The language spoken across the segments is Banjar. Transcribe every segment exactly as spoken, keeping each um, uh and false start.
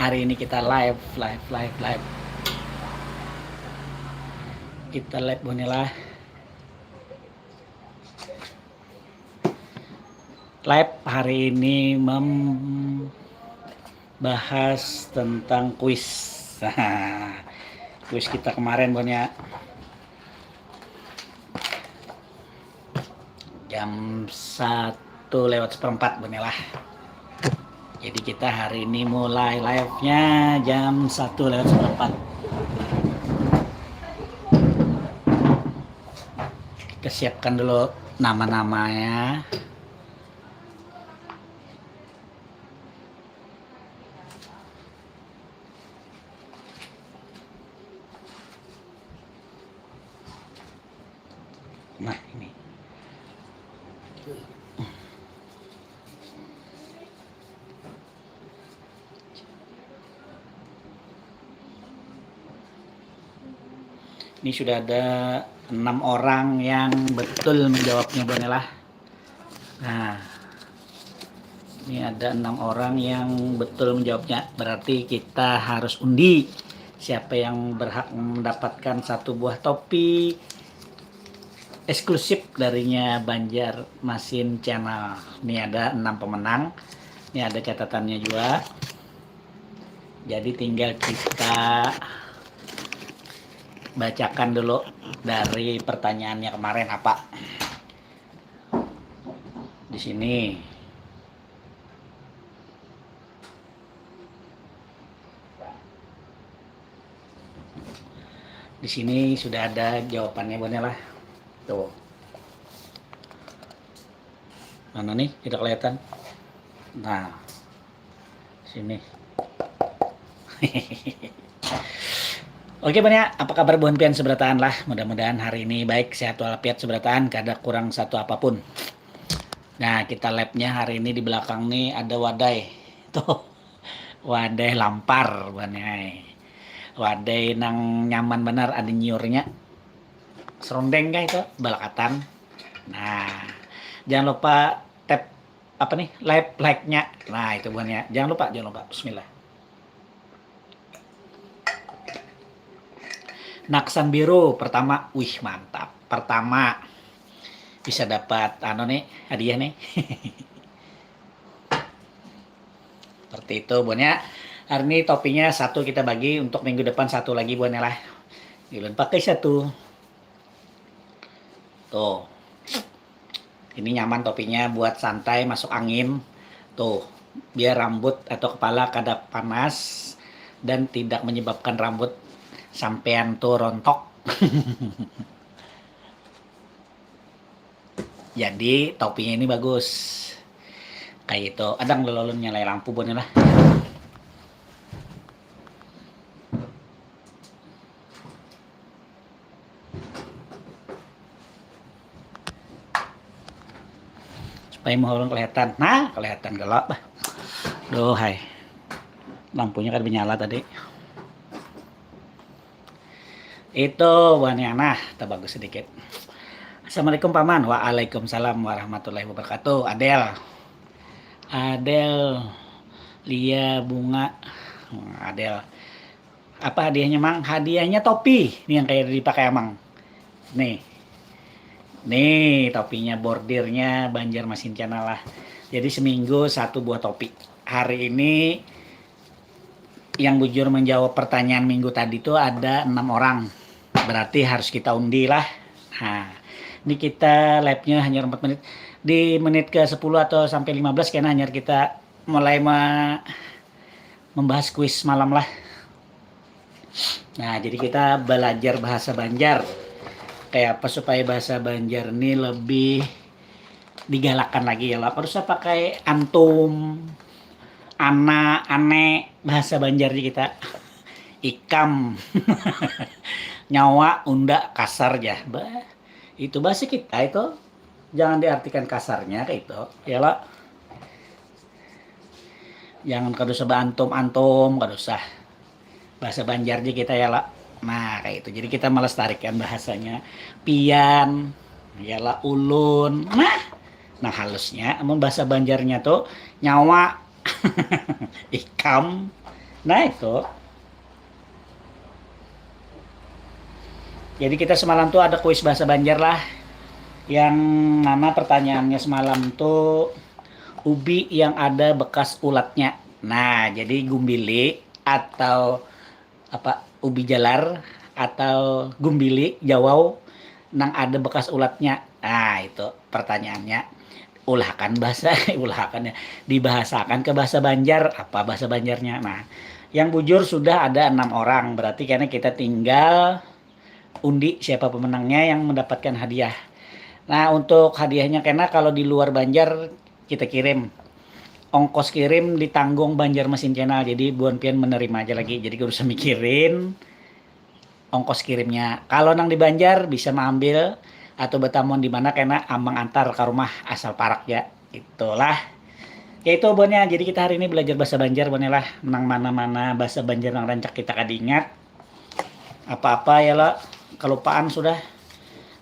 Hari ini kita live, live, live, live. Kita live, Bonela. Live hari ini membahas tentang kuis. Kuis kita kemarin, Bon, ya. Jam satu lewat seperempat, Bonela. Jadi kita hari ini mulai live-nya jam satu lewat seperempat. Kita siapkan dulu nama-namanya. Nah, ini. Ini sudah ada enam orang yang betul menjawabnya, Bonela. Nah, ini ada enam orang yang betul menjawabnya. Berarti kita harus undi siapa yang berhak mendapatkan satu buah topi eksklusif darinya Banjarmasin Channel. Ini ada enam pemenang. Ini ada catatannya juga. Jadi tinggal kita bacakan dulu dari pertanyaannya kemarin apa. Di sini. Di sini sudah ada jawabannya, Bonela. Tuh. Mana nih? Tidak kelihatan. Nah, sini. Oke, Bon, ya, apa kabar buhan pian seberataan lah? Mudah-mudahan hari ini baik, sehat walafiat seberataan, kada kurang satu apapun. Nah, kita live-nya hari ini di belakang nih ada wadai. Tuh, wadai lampar, Bon, ya. Wadai nang nyaman benar, ada nyiurnya. Serundeng kah itu? Balakatan. Nah, jangan lupa tap apa nih? Live like-nya. Nah, itu buhannya. Jangan lupa, jangan lupa. Bismillah. Naksan biru pertama, wih, mantap. Pertama bisa dapat anu nih, hadiah nih. Seperti itu, Bon, ya. Hari ini topinya satu kita bagi, untuk minggu depan satu lagi, Bon, ya lah. Ulun pakai satu. Tuh. Ini nyaman topinya buat santai, masuk angin. Tuh, biar rambut atau kepala kada panas dan tidak menyebabkan rambut sampean tuh rontok. Jadi topinya ini bagus. Kayak itu. Ada nggak, ulun nyalai lampu, Bon, lah. Supaya muha ulun kelihatan. Nah, kelihatan gelo bah. Duh, hai. Lampunya kada menyala tadi. Itu buhannya. Nah, terbagus sedikit. Assalamualaikum, Paman. Waalaikumsalam warahmatullahi wabarakatuh. Adel. Adel. Lia Bunga. Hmm, Adel. Apa hadiahnya, Mang? Hadiahnya topi. Nih yang kayak dipakai Amang. Nih. Nih, topinya, bordirnya Banjarmasin Channel lah. Jadi seminggu satu buah topi. Hari ini yang bujur menjawab pertanyaan minggu tadi tuh ada enam orang. Berarti harus kita undi lah. Nah, ini kita live-nya hanya empat menit. Di menit ke sepuluh atau sampai lima belas kena hanya kita mulai me-, membahas kuis malam lah. Nah, jadi kita belajar bahasa Banjar. Kayak apa supaya bahasa Banjar ini lebih digalakkan lagi ya lah. Kada usah pakai antum, ana, ane, bahasa Banjar aja kita. Ikam. Nyawa, unda, kasar ya. Bah, itu bahasa kita itu. Jangan diartikan kasarnya kayak itu. Ya lah. Jangan kada usah baantum-antum, kada usah. Bahasa Banjar aja kita ya lah. Nah, kayak itu. Jadi kita melestarikan bahasanya. Pian, ya lah, ulun. Nah, nah halusnya, amun bahasa Banjarnya tuh nyawa, ikam, Nah, itu. Jadi kita semalam tuh ada kuis bahasa Banjar lah. Yang mana pertanyaannya semalam tuh ubi yang ada bekas ulatnya. Nah, jadi gumbili atau apa, ubi jalar atau gumbili jawau nang ada bekas ulatnya. Nah, itu pertanyaannya. Ulahkan bahasa, ulahkan ya, dibahasakan ke bahasa Banjar, apa bahasa Banjarnya. Nah, yang bujur sudah ada enam orang, berarti karena kita tinggal undi siapa pemenangnya yang mendapatkan hadiah. Nah, untuk hadiahnya kena kalau di luar Banjar kita kirim. Ongkos kirim ditanggung Banjarmasin Channel. Jadi buan pian menerima aja lagi. Jadi gak usah mikirin ongkos kirimnya. Kalau nang di Banjar bisa mengambil atau bertamuan di mana kena amang antar ke rumah asal parak ya. Itulah. Ya itu buannya. Jadi kita hari ini belajar bahasa Banjar buannya lah. Nang mana-mana bahasa Banjar yang rancak kita kada ingat. Apa-apa ya lah, kelupaan sudah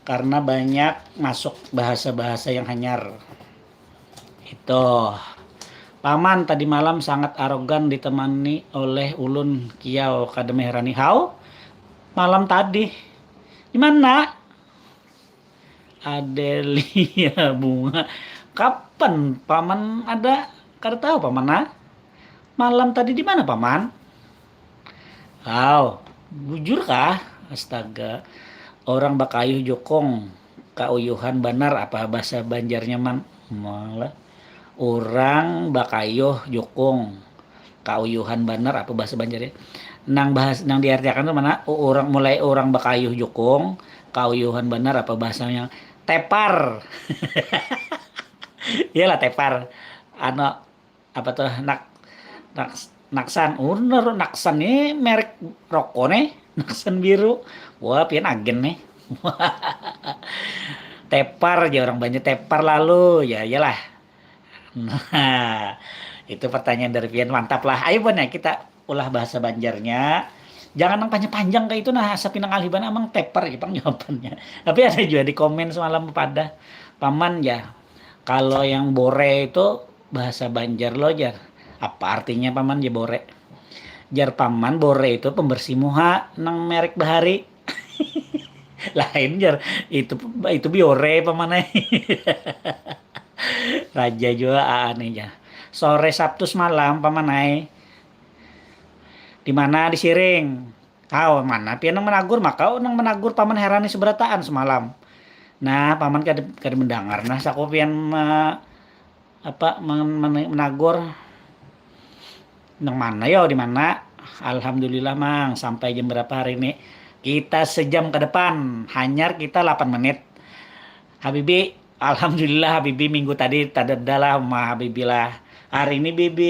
karena banyak masuk bahasa-bahasa yang hanyar. Itu. Paman tadi malam sangat arogan ditemani oleh ulun kiau kada meherani. Hau? Malam tadi. Di mana? Adelia Bunga. Kapan paman ada? Kada tahu paman ah. Malam tadi di mana paman? Wow, bujur kah? Astaga. Orang bakayuh jukung kauyuhan banar apa bahasa Banjarnya man? Malah orang bakayuh jukung kauyuhan banar apa bahasa Banjarnya? Nang bahas nang diartikan tuh mana? Orang mulai orang bakayuh jukung kauyuhan banar apa bahasanya tepar. Iyalah tepar. Ano apa tuh nak nak naksan uner naksan nih merek rokok nih naksan biru wah pian agen nih tepar aja orang banyak tepar lalu ya iyalah nah itu pertanyaan dari pian mantap lah ayo buatnya kita ulah bahasa Banjarnya jangan yang panjang-panjang kayak itu nah asa pinang alih bana amang tepar gitu jawabannya tapi ada juga di komen semalam pada paman ya kalau yang bore itu bahasa Banjar lo jar apa artinya paman jebore jar paman bore itu pembersih muha nang merek bahari lain jar itu itu biore paman ai raja jua aa nih jar sore sabtu semalam paman ai di mana di siring Kau mana pian nang menagur maka nang menagur paman herani seberataan semalam. Nah, paman kada kada mendengar nah saku pian me, apa men, men, menagur nang mana yo di mana. Alhamdulillah mang sampai jam berapa hari ini? Kita sejam ke depan, hanyar kita delapan menit. Habibi, alhamdulillah Habibi minggu tadi tadada lah ma Habibi lah. Hari ini Bibi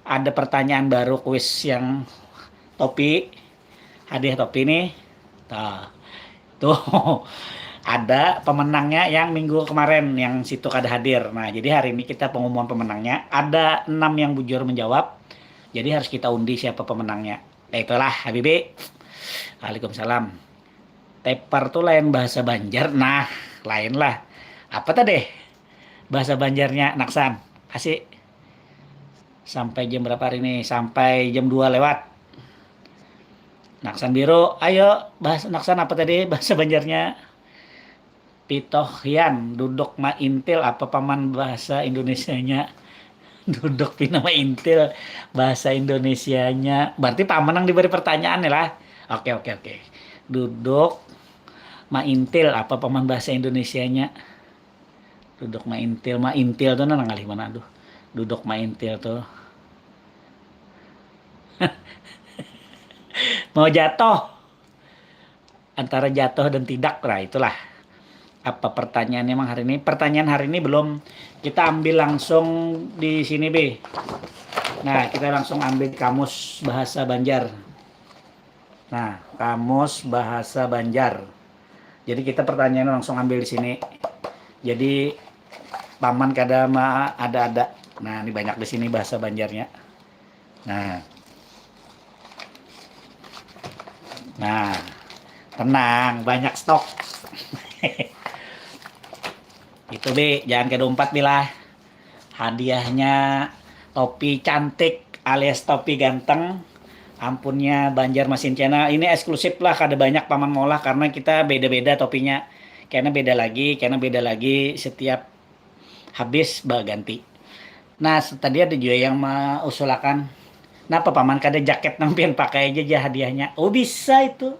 ada pertanyaan baru kuis yang topi hadiah topi nih. Tuh. Tuh. Ada pemenangnya yang minggu kemarin yang situ kada hadir. Nah, jadi hari ini kita pengumuman pemenangnya. Ada enam yang bujur menjawab. Jadi harus kita undi siapa pemenangnya. Ya itulah Habibi. Waalaikumsalam. Tepar tuh lain bahasa Banjar. Nah, lain lah. Apa tadi? Bahasa Banjarnya Naksan. Kasih. Sampai jam berapa hari ini? Sampai jam dua lewat. Naksan biru, ayo bahas Naksan apa tadi bahasa Banjarnya? Pitohian, duduk maintil apa paman bahasa Indonesianya? Duduk pina maintil bahasa Indonesianya. Berarti paman yang diberi pertanyaan nih lah. Oke oke oke. Duduk maintil apa paman bahasa Indonesianya? Duduk maintil, maintil tuh nang ngalih mana aduh. Duduk maintil tuh. Mau jatuh. Antara jatuh dan tidak lah itulah. Apa pertanyaannya emang hari ini? Pertanyaan hari ini belum kita ambil langsung di sini Bi. Nah, kita langsung ambil kamus bahasa Banjar. Nah, kamus bahasa Banjar. Jadi kita pertanyaan langsung ambil di sini. Jadi paman kada ada-ada. Nah, ini banyak di sini bahasa Banjarnya. Nah. Nah, tenang, banyak stok. Itu Bi, jangan kedompat bilah. Hadiahnya topi cantik alias topi ganteng, ampunnya Banjarmasin Channel. Ini eksklusif lah, kada banyak paman ngolah karena kita beda-beda topinya. Karena beda lagi, karena beda lagi setiap habis baganti. Nah, tadi ada juga yang mengusulakan, "Napa paman kada jaket nang pian pakai aja, ja hadiahnya?" Oh, bisa itu.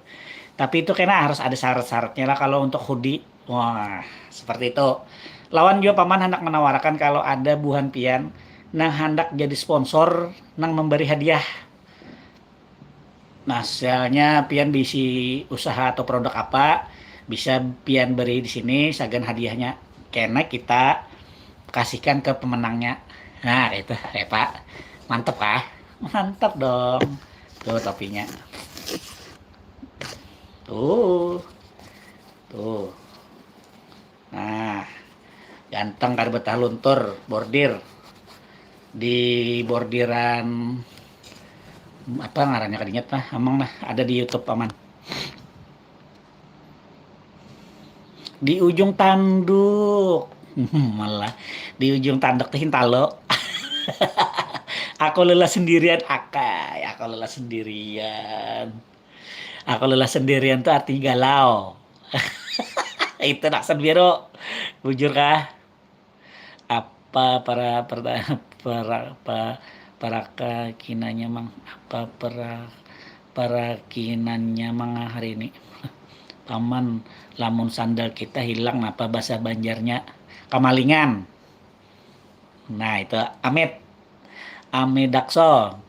Tapi itu kena harus ada syarat-syaratnya lah kalau untuk hoodie. Wah, seperti itu. Lawan juga paman hendak menawarakan kalau ada buhan pian nang hendak jadi sponsor nang memberi hadiah. Nah, misalnya pian bisi usaha atau produk apa, bisa pian beri di sini sagan hadiahnya. Kena kita kasihkan ke pemenangnya. Nah, itu, ya, Pak. Mantep kah? Mantep dong. Tuh topinya. Tuh. Tuh. Nah, ganteng kada betah luntur, bordir. Di bordiran apa ngarannya, kada ingat lah, amang lah, ada di YouTube paman. Di ujung tanduk. Malah di ujung tanduk tuh hintalo. Aku lelah sendirian, akai. Aku lelah sendirian. Aku lelah sendirian tuh artinya galau. Itu naksan biru. Bujur kah? Apa para, para, para, pa- para kakinanya mang? Apa para, para kinanya mang hari ini? Paman, lamun sandal kita hilang, napa bahasa Banjarnya? Kamalingan. Nah, itu Amit. Amit Dakso.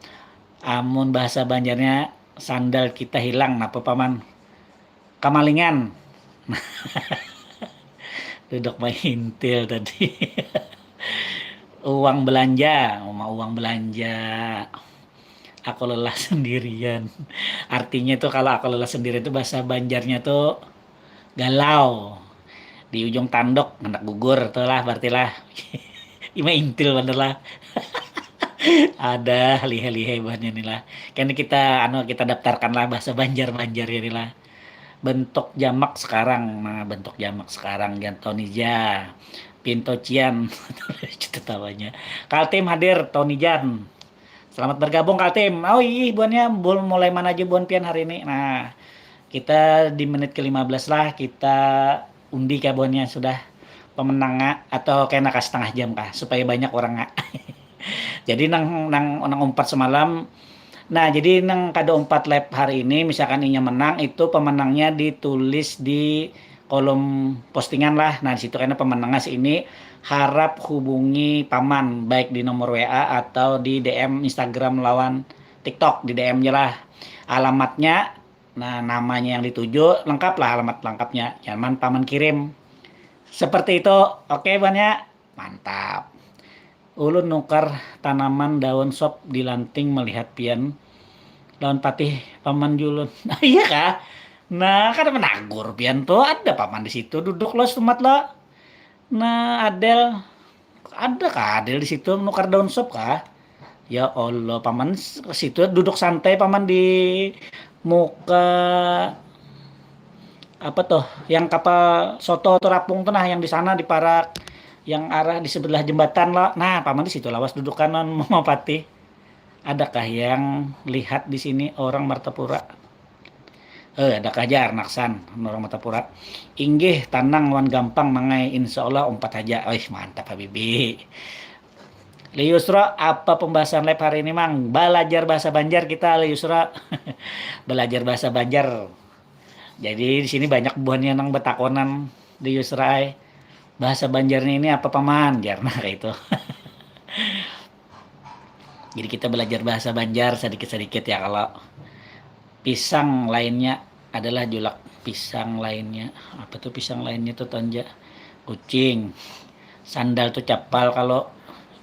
Amun bahasa Banjarnya, sandal kita hilang, napa paman? Kamalingan. Duduk maintil tadi. Uang belanja, uma uang belanja. Aku lelah sendirian. Artinya itu kalau aku lelah sendirian itu bahasa Banjarnya tuh galau. Di ujung tanduk, hendak gugur tuh lah, berarti lah. Ima intil bener lah. Ada lihai-lihai buhannya nih lah. Kan kita anu kita daftarkan lah bahasa Banjar-Banjar ini lah. Bentuk jamak sekarang. Nah, bentuk jamak sekarang, Jan Tonija. Pinto Cian. Tertawanya. Kaltim hadir, Tonijan. Selamat bergabung, Kaltim. Oh, ih, buannya bul- mulai mana aja buan pian hari ini? Nah, kita di menit ke lima belas lah, kita undi kah buannya sudah pemenangnya atau kena kah setengah jam kah, supaya banyak orangnya. Jadi nang, nang, nang umpat semalam, nah, jadi nang kada umpat live hari ini, misalkan inya menang, itu pemenangnya ditulis di kolom postingan lah. Nah, di situ kena pemenangnya si ini, harap hubungi paman, baik di nomor W A atau di D M Instagram lawan TikTok, di D M aja lah. Alamatnya, nah, namanya yang dituju, lengkap lah alamat lengkapnya. Jangan paman kirim. Seperti itu. Oke, buannya. Mantap. Ulun nukar tanaman daun sop di lanting melihat pian lawan patih paman julun. Iya kah? Nah, kada menagur pian tuh, ada paman di situ duduk lo setumat lo. Nah, Adel, ada kah Adel di situ nukar daun sop kah? Ya Allah, paman s- ke situ duduk santai paman di muka apa tuh, yang kapal soto terapung tuh nah, yang di sana di parak, yang arah di sebelah jembatan lah. Nah, paman di situ lawas dudukan non mau patih. Adakah yang lihat di sini orang Martapura? Eh, adakah jar naksan orang Martapura? Inggih, tanang wan gampang mangai, insya Allah umpat aja. Oih, mantap habibi. Li Yusra, apa pembahasan live hari ini, Mang? Belajar bahasa Banjar kita, Li Yusra. Belajar bahasa Banjar. Jadi di sini banyak buhannya nang betakonan di Yusra ai. Bahasa Banjarnya ini apa paman? Jar nah kayak itu. Jadi kita belajar bahasa Banjar sedikit-sedikit ya kalau pisang lainnya adalah julak pisang lainnya. Apa tuh pisang lainnya tuh tonja? Kucing. Sandal tuh capal kalau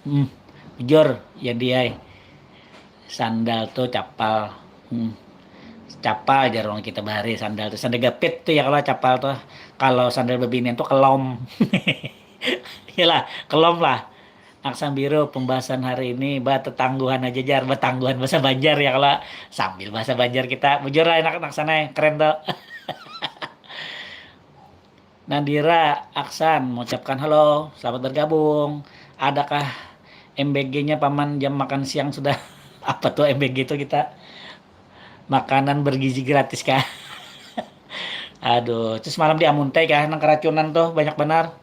hmm, bujur ya dia. Sandal tuh capal. Hmm. Capal jarang kita bahari sandal tuh. Sandal gapit tuh ya kalau capal tuh. Kalau sandal bebinian tuh kelom. Iyalah, kelom lah. Naksan biru pembahasan hari ini bah tetangguhan aja jar, betangguhan bahasa Banjar ya kalau sambil bahasa Banjar kita bujur lah enak naksan eh. Keren tuh. Nadira Aksan mengucapkan halo, selamat bergabung. Adakah M B G-nya paman jam makan siang sudah? Apa tuh M B G itu kita? Makanan bergizi gratis kah? Aduh, terus malam di Amuntai kah, nang keracunan tuh banyak benar.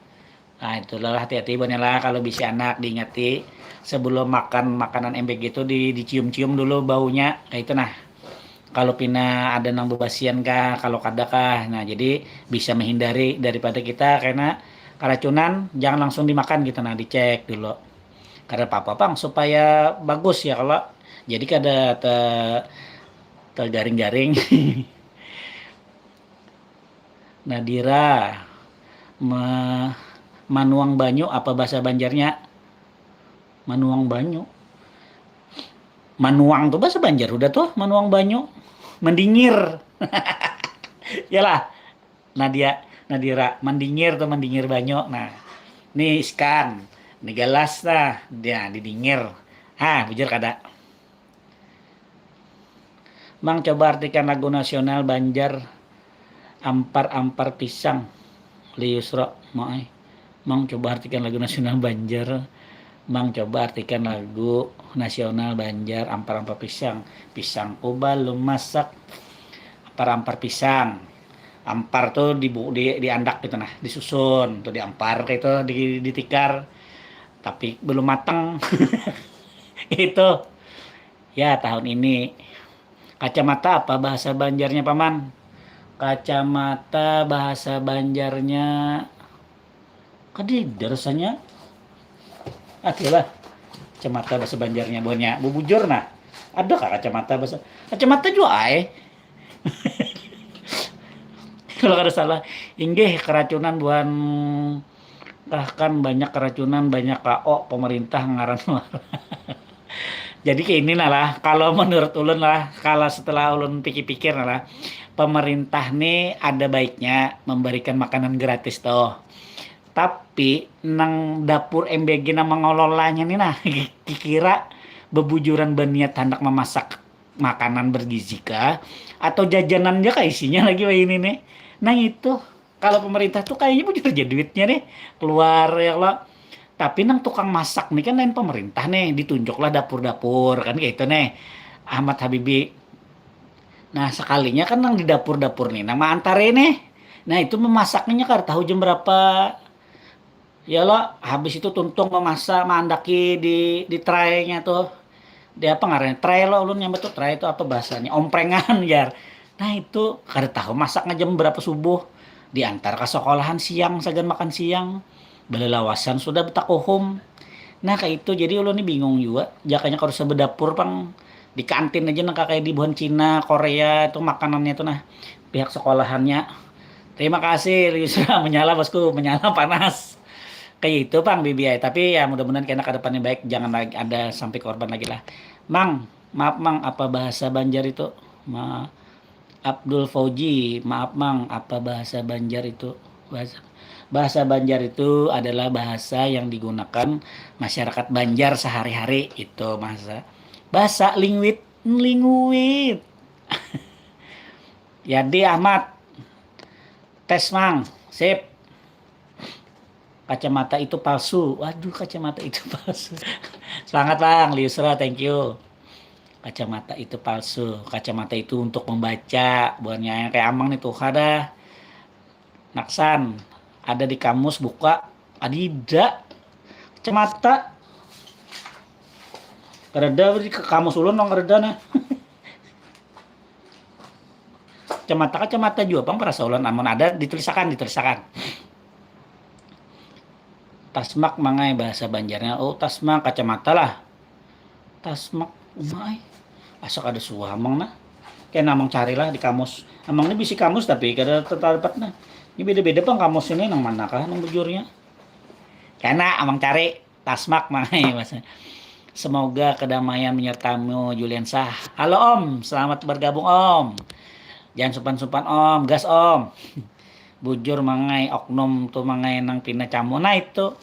Nah, itulah, hati-hati buhannya lah, kalau bisi anak diingati sebelum makan makanan M B G itu di, dicium-cium dulu baunya, kayak itu nah. Kalau pina ada nang bebasian kah, kalau kada kah. Nah, jadi bisa menghindari daripada kita kena keracunan, jangan langsung dimakan gitu. Nah, dicek dulu. Kada apa-apa pang, supaya bagus ya kalau jadi kada te, tegaring-garing. Nadira, me, manuang banyu apa bahasa Banjarnya? Manuang banyu. Manuang tuh bahasa Banjar udah tuh, manuang banyu. Mendingir. Yalah. Nadia, Nadira, mendingir tuh, mendingir banyu. Nah, ini iskan, ini gelas, nah, dia didingir. Ah, bujur kada? Mang, coba artikan lagu nasional Banjar, Ampar-ampar pisang. Li Yusro, mau ai. Mang, coba artikan lagu nasional Banjar. Mang, coba artikan lagu nasional Banjar, Ampar-ampar pisang. Pisangku balum masak. Ampar-ampar pisang. Ampar tuh di, di, diandak gitu nah, disusun tuh, diampar kayak itu, di, ditikar. Tapi belum mateng. Itu. Ya, tahun ini. Kacamata apa bahasa Banjarnya, Paman? Kacamata bahasa Banjarnya kadida rasanya. Ah, lah. Kacamata bahasa Banjarnya, buhannya. Bubujur nah. Ada kah kacamata bahasa? Kacamata jua ai. Kalau kada salah, inggih keracunan buhan, bahkan banyak keracunan, banyak K O pemerintah ngaran. Jadi kayak ini nah lah, kalau menurut ulun lah, kalau setelah ulun pikir-pikir nah lah, pemerintah nih ada baiknya memberikan makanan gratis tuh. Tapi nang dapur M B G nang mengelolanya nih nah, kira bebujuran berniat hendak memasak makanan bergizi kah, atau jajanan aja kah isinya lagi wah ini nih. Nah itu, kalau pemerintah tuh kayaknya bujur aja duitnya nih keluar ya kalau. Tapi nang tukang masak nih kan lain pemerintah nih, ditunjuklah dapur-dapur kan kayak itu nih, Ahmad Habibi. Nah, sekalinya kan nang di dapur-dapur nih, nang maantare nih. Nah, itu memasaknya kada tahu jam berapa. Ya lo, habis itu tuntung memasak, maandaki di di traynya tuh. Di apa ngarannya? Tray lo, ulun nyambat tuh tray itu apa bahasanya? Omprengan, jar. Nah, itu kada tahu masaknya jam berapa subuh. Diantar ke sekolahan siang, sagan makan siang. Belelawasan sudah betakuhum. Nah, kayak itu. Jadi ulun ini bingung juga. Jakanya kada usah bedapur pang, di kantin aja nah, kayak di buhan Cina, Korea itu makanannya tuh nah. Pihak sekolahannya. Terima kasih, Yusra. Menyala, bosku, menyala panas. Kayak itu pang, B B I. Tapi ya mudah-mudahan kena ke depannya baik, jangan lagi ada sampai korban lagi lah. Mang, maaf Mang, apa bahasa Banjar itu? Ma Abdul Fauji, maaf Mang, apa bahasa Banjar itu? Bahasa bahasa Banjar itu adalah bahasa yang digunakan masyarakat Banjar sehari-hari itu, bahasa bahasa lingwit, lingwit. Yadi Ahmad, tes Mang, sip. Kacamata itu palsu. Waduh, kacamata itu palsu. Semangat Bang, Liusra, thank you. Kacamata itu palsu. Kacamata itu untuk membaca. Bukannya yang kayak Amang nih tuh ada. Naksan, ada di kamus buka. Adida. Kacamata. Kada ada di kamus ulun nang kada ada nah. Kacamata, kacamata jua pang perasa ulun, amun ada ditulisakan, ditulisakan. Tasmak mangai bahasa Banjarnya. Oh, tasmak kacamata lah. Tasmak umai. Asa kada suah amang nah. Kena amang carilah di kamus. Amang ini bisi kamus tapi kada terdapat nah. Ini beda-beda pang kamus ini nang manakah nang bujurnya. Kena amang cari. Tasmak mangai bahasa. Semoga kedamaian menyertamu, Juliansah. Halo Om, selamat bergabung Om. Jangan sumpan-sumpan Om, gas Om. Bujur mangai, oknum tu mangai nang pina camu. Nah itu.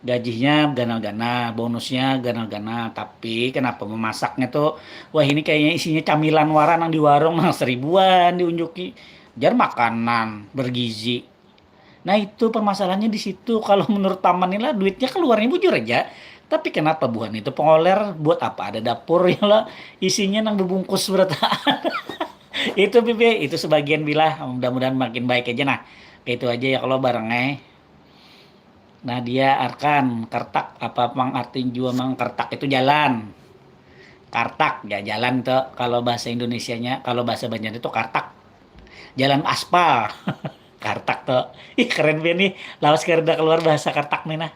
Gajihnya ganal-ganal, bonusnya ganal-ganal. Tapi kenapa memasaknya tuh? Wah ini kayaknya isinya camilan wara nang di warung nang seribuan diunjuki. Jar makanan bergizi. Nah itu permasalahannya di situ. Kalau menurut Paman inilah duitnya keluarnya bujur aja. Tapi kenapa buhan itu pengoler? Buat apa ada dapur ya lah? Isinya nang bebungkus berataan. Itu Bibi, itu sebagian bilah. Mudah-mudahan makin baik aja nah. Kayak itu aja ya kalau bareng eh. Nadia Arkan, kertak apa mang artinya jua mang? Kertak itu jalan. Kartak ya jalan tuh kalau bahasa Indonesianya, kalau bahasa Banjar itu kartak. Jalan aspal. Kartak tuh. Ih keren Bibi nih. Lawas kada keluar bahasa kartak nih nah.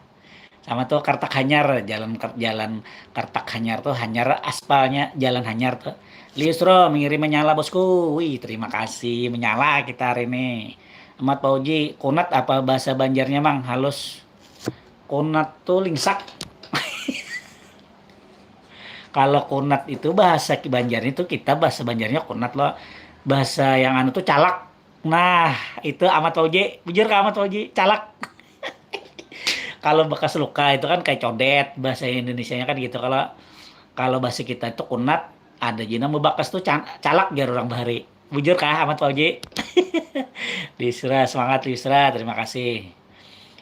Sama tuh kartak hanyar, jalan ker- jalan kartak hanyar tuh hanyar aspalnya jalan hanyar tuh. Liusro mengirim menyala bosku. Wih terima kasih menyala kita hari ini. Amat Pak Uji, kunat apa bahasa Banjarnya mang? Halus. Kunat tuh lingsak. Kalau kunat itu bahasa Banjarnya itu kita bahasa Banjarnya kunat loh. Bahasa yang anu tuh calak. Nah, itu Amat Pak Uji. Bujur ke Amat Pak Uji, calak. Kalau bekas luka itu kan kayak codet bahasa Indonesianya kan gitu. Kalau kalau bahasa kita itu kunat, ada jina bekas tuh can- calak jar orang bahari. Bujur kah Amat Pak Uji? Lisra, semangat Lisra, terima kasih.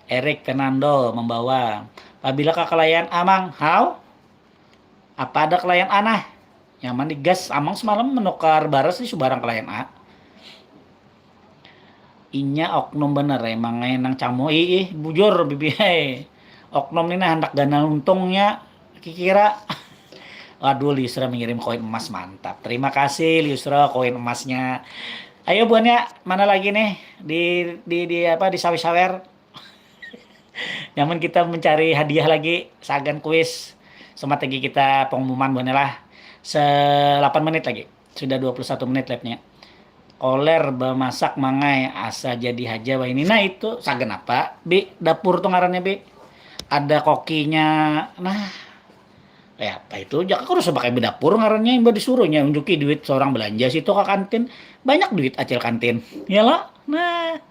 Erik Fernando membawa. Pabila ka kelayan amang, how? Apa ada kelayan anah? Nyaman di gas amang semalam menukar baras di subarang kelayan a. Inya oknum bener emang ai nang camu ih ih bujur bibi ai. Oknum ni nah handak ganal untungnya kikira. Waduh Liusra mengirim koin emas mantap. Terima kasih Liusra koin emasnya. Ayo buannya mana lagi nih di di di apa di sawi-sawer. Nyaman kita mencari hadiah lagi sagan kuis. Semat lagi kita pengumuman buannya lah. Se delapan menit lagi. Sudah dua puluh satu menit live-nya. Koler bemasak mangai asa jadi haja wah ini. Nah itu sagan apa? Bi dapur tuh ngarannya Bi. Ada kokinya. Nah, kayak apa itu? Jaka kurus pakai bedapur ngarannya imba disuruhnya unjuki duit seorang belanja situ ke kantin. Banyak duit acil kantin. Ya lah. Nah,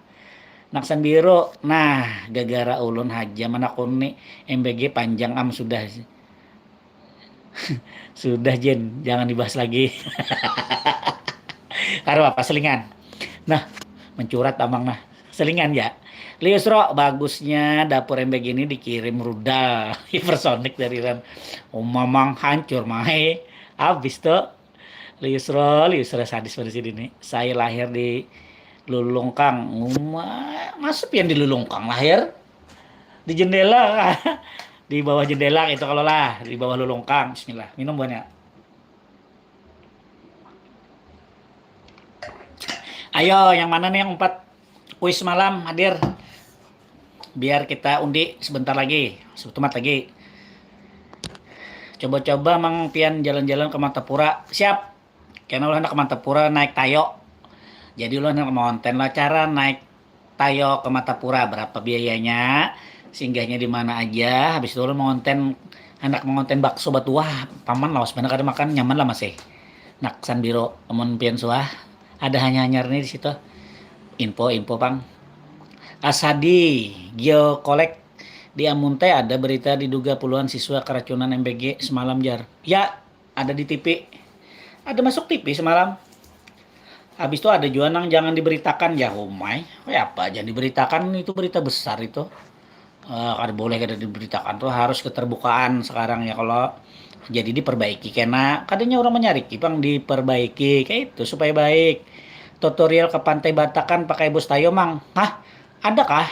Naksan biru. Nah, gagara ulun haja manakuni M B G panjang am sudah. Sudah Jen, jangan dibahas lagi. Karo apa selingan. Nah, mencurat amang nah. Selingan ya. Liusro, bagusnya dapur M B G ini dikirim rudal hipersonik dari Iran. Oh, mamang hancur mai. Habis tuh. Liusro, Liusro sadis pada sini nih. Saya lahir di Lulungkang. Uma, masa pian di Lulungkang lahir? Di jendela. Di bawah jendela itu kalau lah, di bawah lulungkang. Bismillah. Minum buahnya. Ayo, yang mana nih yang empat kuis malam hadir? Biar kita undi sebentar lagi, sebentar lagi. Coba-coba Mang Pian jalan-jalan ke Martapura. Siap. Karena ulun hendak ke Martapura naik tayo. Jadi ulun hendak mengonten lah cara naik tayo ke Martapura, berapa biayanya, singgahnya di mana aja. Habis itu ulun mengonten, hendak mengonten bakso batuah, paman lawas banar kada makan, nyaman lah masih. Nak Sanbiro, amun pian suah, ada hanya-hanyar nih di situ. Info-info pang. Asadi, Geokolek, di Amuntai ada berita diduga puluhan siswa keracunan M B G semalam jar. Ya, ada di T V. Ada masuk T V semalam. Habis itu ada juga nang jangan diberitakan ya humai. Kayak apa jangan diberitakan itu berita besar itu. Eh, kada boleh kada diberitakan tuh harus keterbukaan sekarang ya kalau jadi diperbaiki kena kadanya orang menyariki pang diperbaiki kayak itu supaya baik tutorial ke pantai Batakan pakai bus tayo mang hah adakah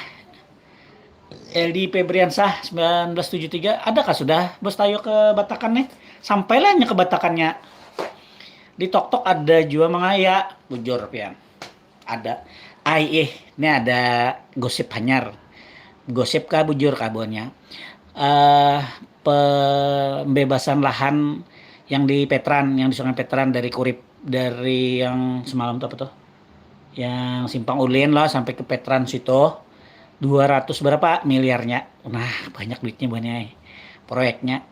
L D Febriansah sembilan belas tujuh tiga adakah sudah bus tayo ke Batakan nih sampailah hanya ke Batakannya di tok tok ada juga mangaya bujur pian ada ai ih ini ada gosip hanyar gosip kah bujur kah buannya eh pembebasan lahan yang di Petran yang di Sungai Petran dari Kurip dari yang semalam tuh apa tuh yang Simpang Ulin lah sampai ke Petran situ dua ratus berapa miliarnya nah banyak duitnya buannya proyeknya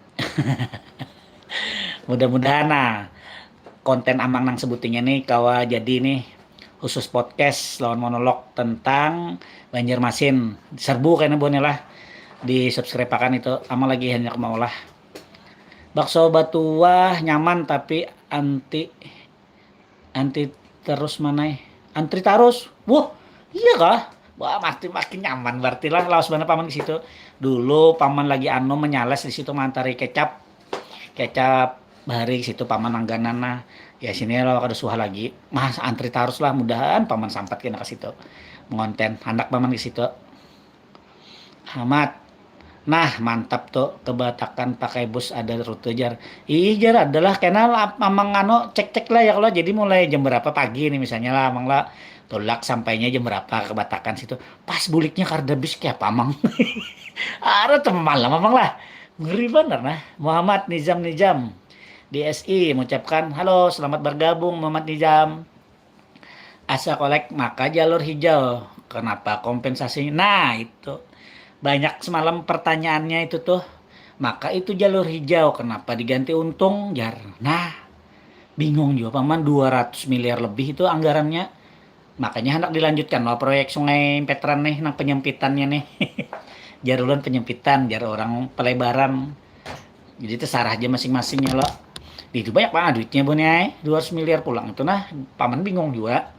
mudah-mudahan nah konten amang nang sebutingnya nih kawa jadi nih khusus podcast lawan monolog tentang Banjarmasin serbu kayaknya buannya lah di subscribe akan itu ama lagi hanya mau lah bakso batuah nyaman tapi anti anti terus manai antri terus wah iya kah Wah, makin makin nyaman berarti lah, lawas banar paman ke situ. Dulu paman lagi anu, menyalas di situ, mantari kecap. Kecap bahari ke situ paman langganan nah. Ya sini lo kada suah lagi. Mas antri terus lah, mudahan paman sampat kena ke situ. Mengonten, anak paman ke situ. Amat. Nah, mantap tuh, kebatakan pakai bus ada rute jar. Ih jar, adalah kena lah, mamang anu, cek-cek lah ya kalau jadi mulai jam berapa pagi nih misalnya lah, amang lah tulak sampainya jam berapa ke Batakan situ. Pas buliknya karda bis kayak apa amang? Ada tuh malam amang lah. Ngeri bener nah. Muhammad Nizam Nizam di S I mengucapkan halo, selamat bergabung Muhammad Nizam. Asa kolek maka jalur hijau, kenapa kompensasinya? Nah itu, banyak semalam pertanyaannya itu tuh, maka itu jalur hijau kenapa diganti untung jar. Nah, bingung juga paman, dua ratus miliar lebih itu anggarannya. Makanya hendak dilanjutkan loh proyek Sungai Petran nih, nang penyempitannya nih. Jar ulun penyempitan, jar orang pelebaran. Jadi terserah aja masing-masingnya lo. Di itu banyak banget duitnya, Bun, ya. Dua ratus miliar pulang itu nah, paman bingung juga.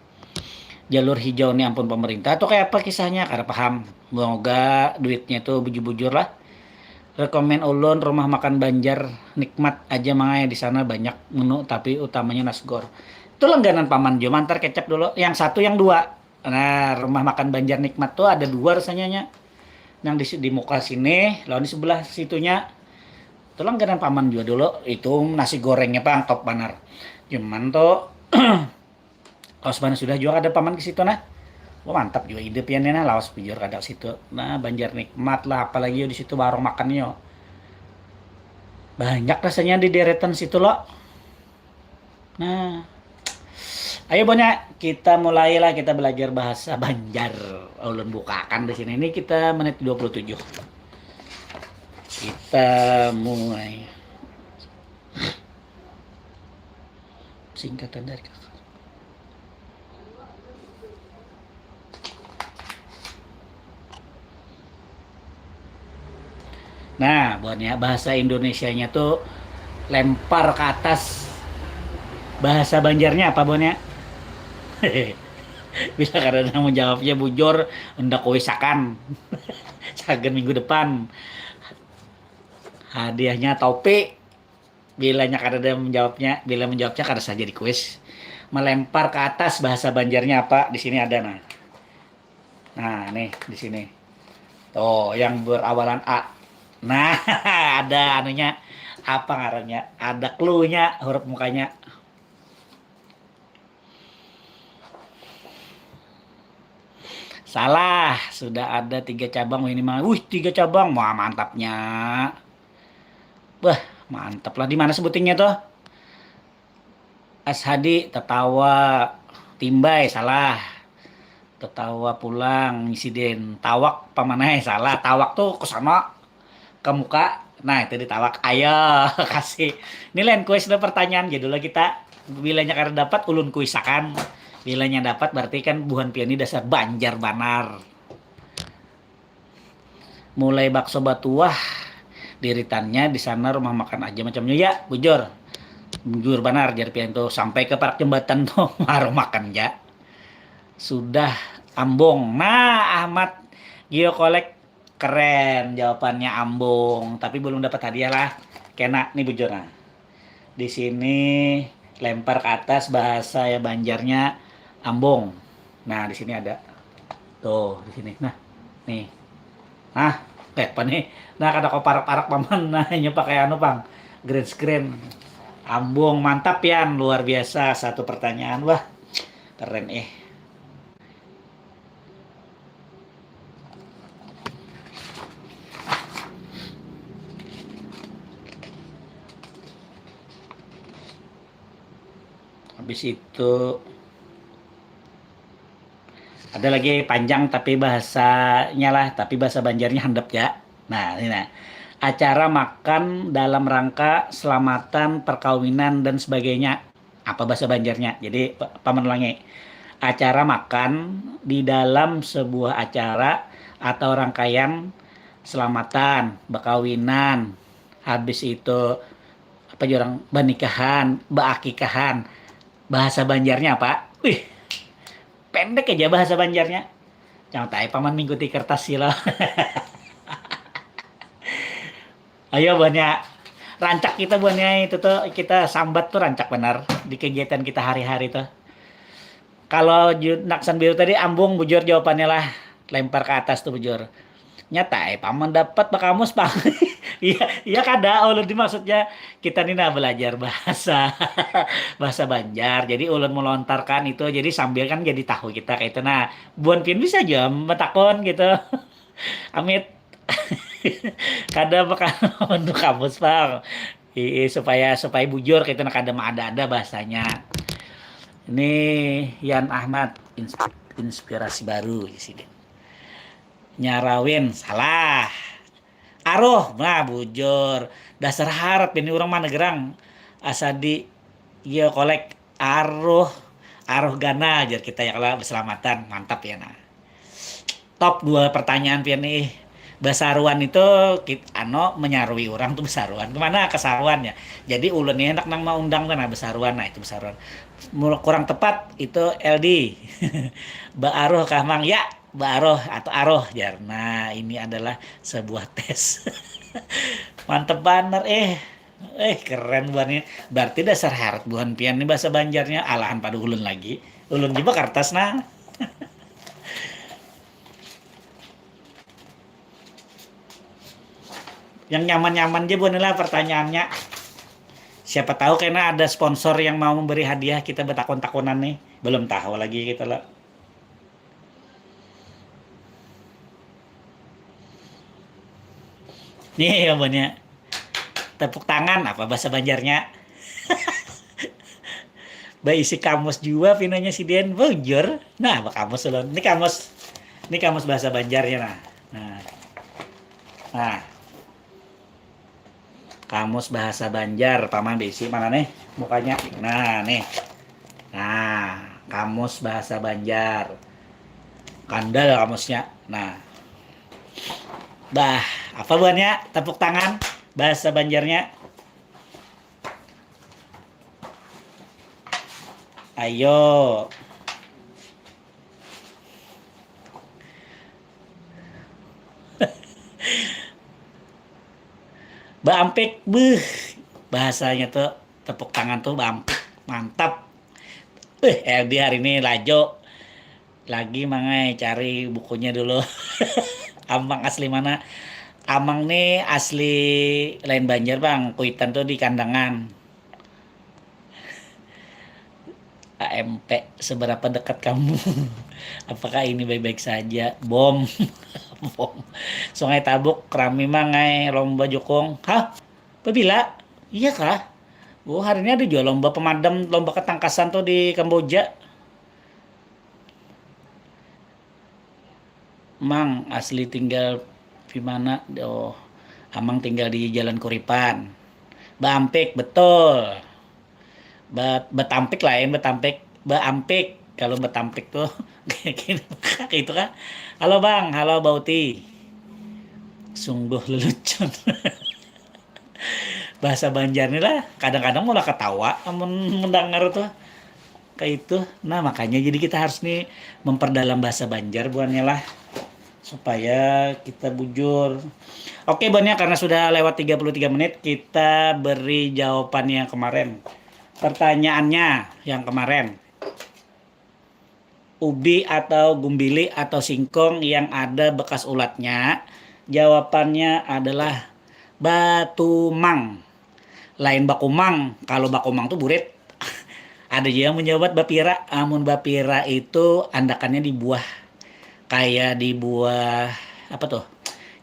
Jalur hijau nih ampun pemerintah atau kayak apa kisahnya, kada paham. Semoga duitnya itu bujur-bujur lah. Rekomen ulun rumah makan Banjar, nikmat aja mangai di sana, banyak menu tapi utamanya nasgor. Itu langganan paman jo, mantar kecap dulu. Yang satu, yang dua. Nah, rumah makan Banjar Nikmat tuh ada dua rasanya nya. Yang di, di muka sini, lawan di sebelah situnya. Itu langganan paman juga dulu. Itu nasi gorengnya pang top banar. Cuman tuh lawas banar sudah juga ada paman ke situ nah. Wah, mantap juga ide pian nah, lawas bujur kada ke situ. Nah, Banjar Nikmat lah, apalagi yo di situ warung makannya. Banyak rasanya di deretan situ lo. Nah, ayo Bonya, kita mulailah, kita belajar bahasa Banjar. Ulun bukakan di sini. Ini kita menit dua puluh tujuh. Kita mulai. Singkatan dari kakak. Nah, buatnya bahasa Indonesianya tuh lempar ke atas. Bahasa Banjarnya apa, buatnya? Bila kada ada menjawabnya bujur, hendak kuisakan. Sagan minggu depan. Hadiahnya topi. Bilanya kada ada menjawabnya, bila menjawabnya kada saja di kuis. Melempar ke atas bahasa Banjarnya apa? Di sini ada nah. Nah, nih di sini. Tuh, yang berawalan A. Nah, ada anunya, apa ngarannya? Ada clue-nya, huruf mukanya. Salah, sudah ada tiga cabang ini mah. Wih, tiga cabang. Wah, mantapnya. Wah, mantap lah. Di mana sebutingnya tuh? Ashadi, tetawa, timbai, salah. Tetawa pulang, insiden, tawak, pamanai, salah. Tawak tuh ke sana, ke muka. Nah, itu ditawak. Ayo, kasih. Ini lain kuis, ada pertanyaan. Jadi lah kita, bilanya kada dapat, ulun kuisakan. Bilanya dapat, berarti kan buhan pian ni dasar Banjar banar. Mulai bakso batuah, diritannya di sana rumah makan aja macamnya. Ya, bujur. Bujur banar, jar pian tuh. Sampai ke parak jembatan tuh, warung makan ja. Sudah ambung. Nah, Ahmad Gio Kolek, keren jawabannya, ambung. Tapi belum dapat hadiah lah. Kena, nih bujur nah. Di sini lempar ke atas, bahasa ya Banjarnya ambung. Nah, di sini ada. Tuh, di sini. Nah, nih. Nah, kayak apa nih? Nah, kada kau parak-parak paman. Nah, ini pakai anu, pang. Green screen. Ambung, mantap pian, luar biasa, satu pertanyaan. Wah, keren eh. Habis itu ada lagi panjang tapi bahasanya lah, tapi bahasa Banjarnya handap ya. Nah, ini nah. Acara makan dalam rangka selamatan, perkawinan dan sebagainya. Apa bahasa Banjarnya? Jadi pa-, paman ulangi. Acara makan di dalam sebuah acara atau rangkaian selamatan, bekawinan, habis itu apa orang bernikahan, beakikahan. Bahasa Banjarnya apa? Wih, pendek aja bahasa Banjarnya. Jangan tahu paman mengikuti kertas sila. Ayo buahnya rancak kita buahnya itu tuh kita sambat tuh rancak benar di kegiatan kita hari-hari tuh. Kalau naksan biru tadi ambung bujur jawabannya lah lempar ke atas tuh bujur. Nyata eh paman dapat bakamus pak. Iya iya kada ulun di maksudnya kita nih nah belajar bahasa bahasa Banjar jadi ulun melontarkan itu jadi sambil kan jadi tahu kita kayak itu nah buan pian bisa aja metakon gitu. Amit. Kada bakal untuk kamus pang. Ii, supaya supaya bujur kita nak kada ada ada bahasanya. Ini Yan Ahmad inspirasi baru di sini. Nyarawin salah. Aruh, nah bujur. Dasar harap ini orang mana gerang. Asadi, iya kolek. Aruh, aruh gana jar kita ya kalau berselamatan. Mantap ya nah. Top dua pertanyaan pian nih. Basaruan itu kit ano menyarui orang tuh basaruan. Kemana kesaruan ya? Jadi ulun nih hendak nang mau undang tuh nah basaruan nah itu basaruan. Kurang tepat itu L D. Baaruh kah mang? Ya, baaruh atau aruh jar. Nah, ini adalah sebuah tes. Mantep banar eh. Eh keren buhannya. Berarti dasar harat buhan pian nih bahasa Banjarnya. Alahan pada ulun lagi. Ulun juga kertas nah. Yang nyaman-nyaman aja buhan lah pertanyaannya. Siapa tahu karena ada sponsor yang mau memberi hadiah kita bertakon-takonan nih. Belum tahu lagi kita lah. Nih jawabannya. Tepuk tangan apa bahasa Banjarnya? Baisi kamus jua pinanya si Den. Bujur. Nah, kamus ulun. Ini kamus. Ini kamus bahasa Banjarnya nah. Nah. Nah. Kamus bahasa Banjar, paman bisi mana nih mukanya? Nah, nih. Nah, kamus bahasa Banjar. Kandal kamusnya. Nah. Bah, apa buahnya? Tepuk tangan bahasa Banjarnya. Ayo. Baampik, beuh. Bahasanya tuh tepuk tangan tuh baampik. Mantap. Eh, Erdi hari ini lajo. Lagi mangai cari bukunya dulu. Amang asli mana? Amang nih asli lain Banjar bang, kuitan tuh di Kandangan. A M P, seberapa dekat kamu? Apakah ini baik-baik saja? Bom. Bom. Sungai Tabuk rami mangai lomba jukung. Hah? Pabila? Iya kah? Oh, hari ini ada juga lomba pemadam, lomba ketangkasan tuh di Kamboja. Mang asli tinggal di mana? Oh, Amang tinggal di Jalan Kuripan. Baampik, betul. Betampik lain, betampik, baampik. Kalau betampik tuh kayak gini, itu kan. Halo Bang, halo Bauti. Sungguh lelucon. Bahasa Banjar nih lah, kadang-kadang malah ketawa amun mendengar tuh. Kayak itu. Nah, makanya jadi kita harus nih memperdalam bahasa Banjar buannya lah supaya kita bujur. Oke, buannya karena sudah lewat tiga puluh tiga menit, kita beri jawaban yang kemarin. Pertanyaannya yang kemarin. Ubi atau gumbili atau singkong yang ada bekas ulatnya? Jawabannya adalah batumang. Lain bakumang. Kalau bakumang tuh burit. Ada juga yang menjawab bapira. Amun bapira itu andakannya di buah. Kayak di buah apa tuh?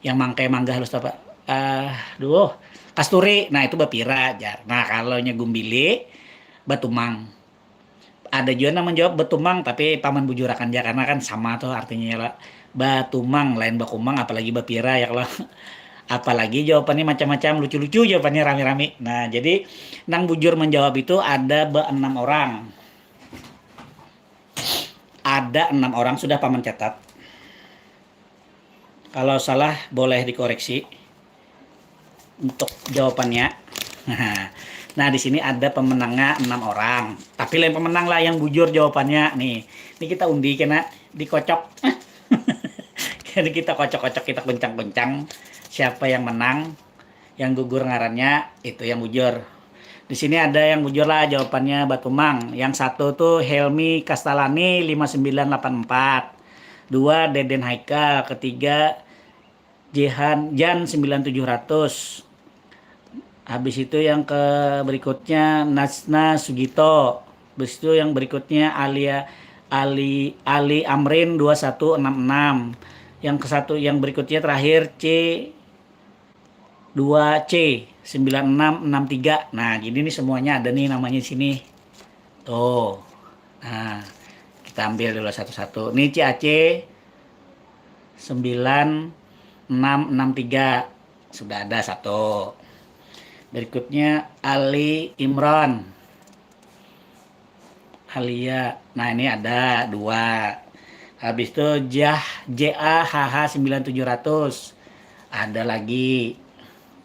Yang mangkai mangga halus apa? Ah, duh, kasturi. Nah, itu bapira jar. Nah, kalau nya gumbili batumang. Ada juga nang menjawab betumang tapi paman bujurakan ja karena kan sama tuh artinya ya lah. Batumang lain bakumang apalagi bapira ya kalau apalagi jawabannya macam-macam lucu-lucu jawabannya rame-rame. Nah, jadi nang bujur menjawab itu ada beenam orang. Ada enam orang sudah paman catat. Kalau salah boleh dikoreksi untuk jawabannya. Nah, di sini ada pemenangnya enam orang. Tapi lain pemenang lah yang bujur jawabannya nih. Ini kita undi kena dikocok. Jadi kita kocok-kocok, kita kuncang-kuncang, siapa yang menang, yang gugur ngarannya, itu yang bujur. Di sini ada yang bujur lah jawabannya, Batumang. Yang satu tuh Helmi Kastalani lima sembilan delapan empat. Dua Deden Haikal, ketiga Jehan Jan sembilan tujuh ratus. Habis itu yang ke berikutnya Nasna Sugito. Habis itu yang berikutnya Alia Ali Ali Amrin dua satu enam enam. Yang ke satu, yang berikutnya terakhir C dua C sembilan enam enam tiga. Nah, jadi ini semuanya ada nih namanya di sini. Tuh. Nah, kita ambil dulu satu-satu. Ini C A C sembilan enam enam tiga. Sudah ada satu. Berikutnya Ali Imran. Alia. Nah, ini ada dua. Habis itu Jah J A H H sembilan tujuh ratus. Ada lagi.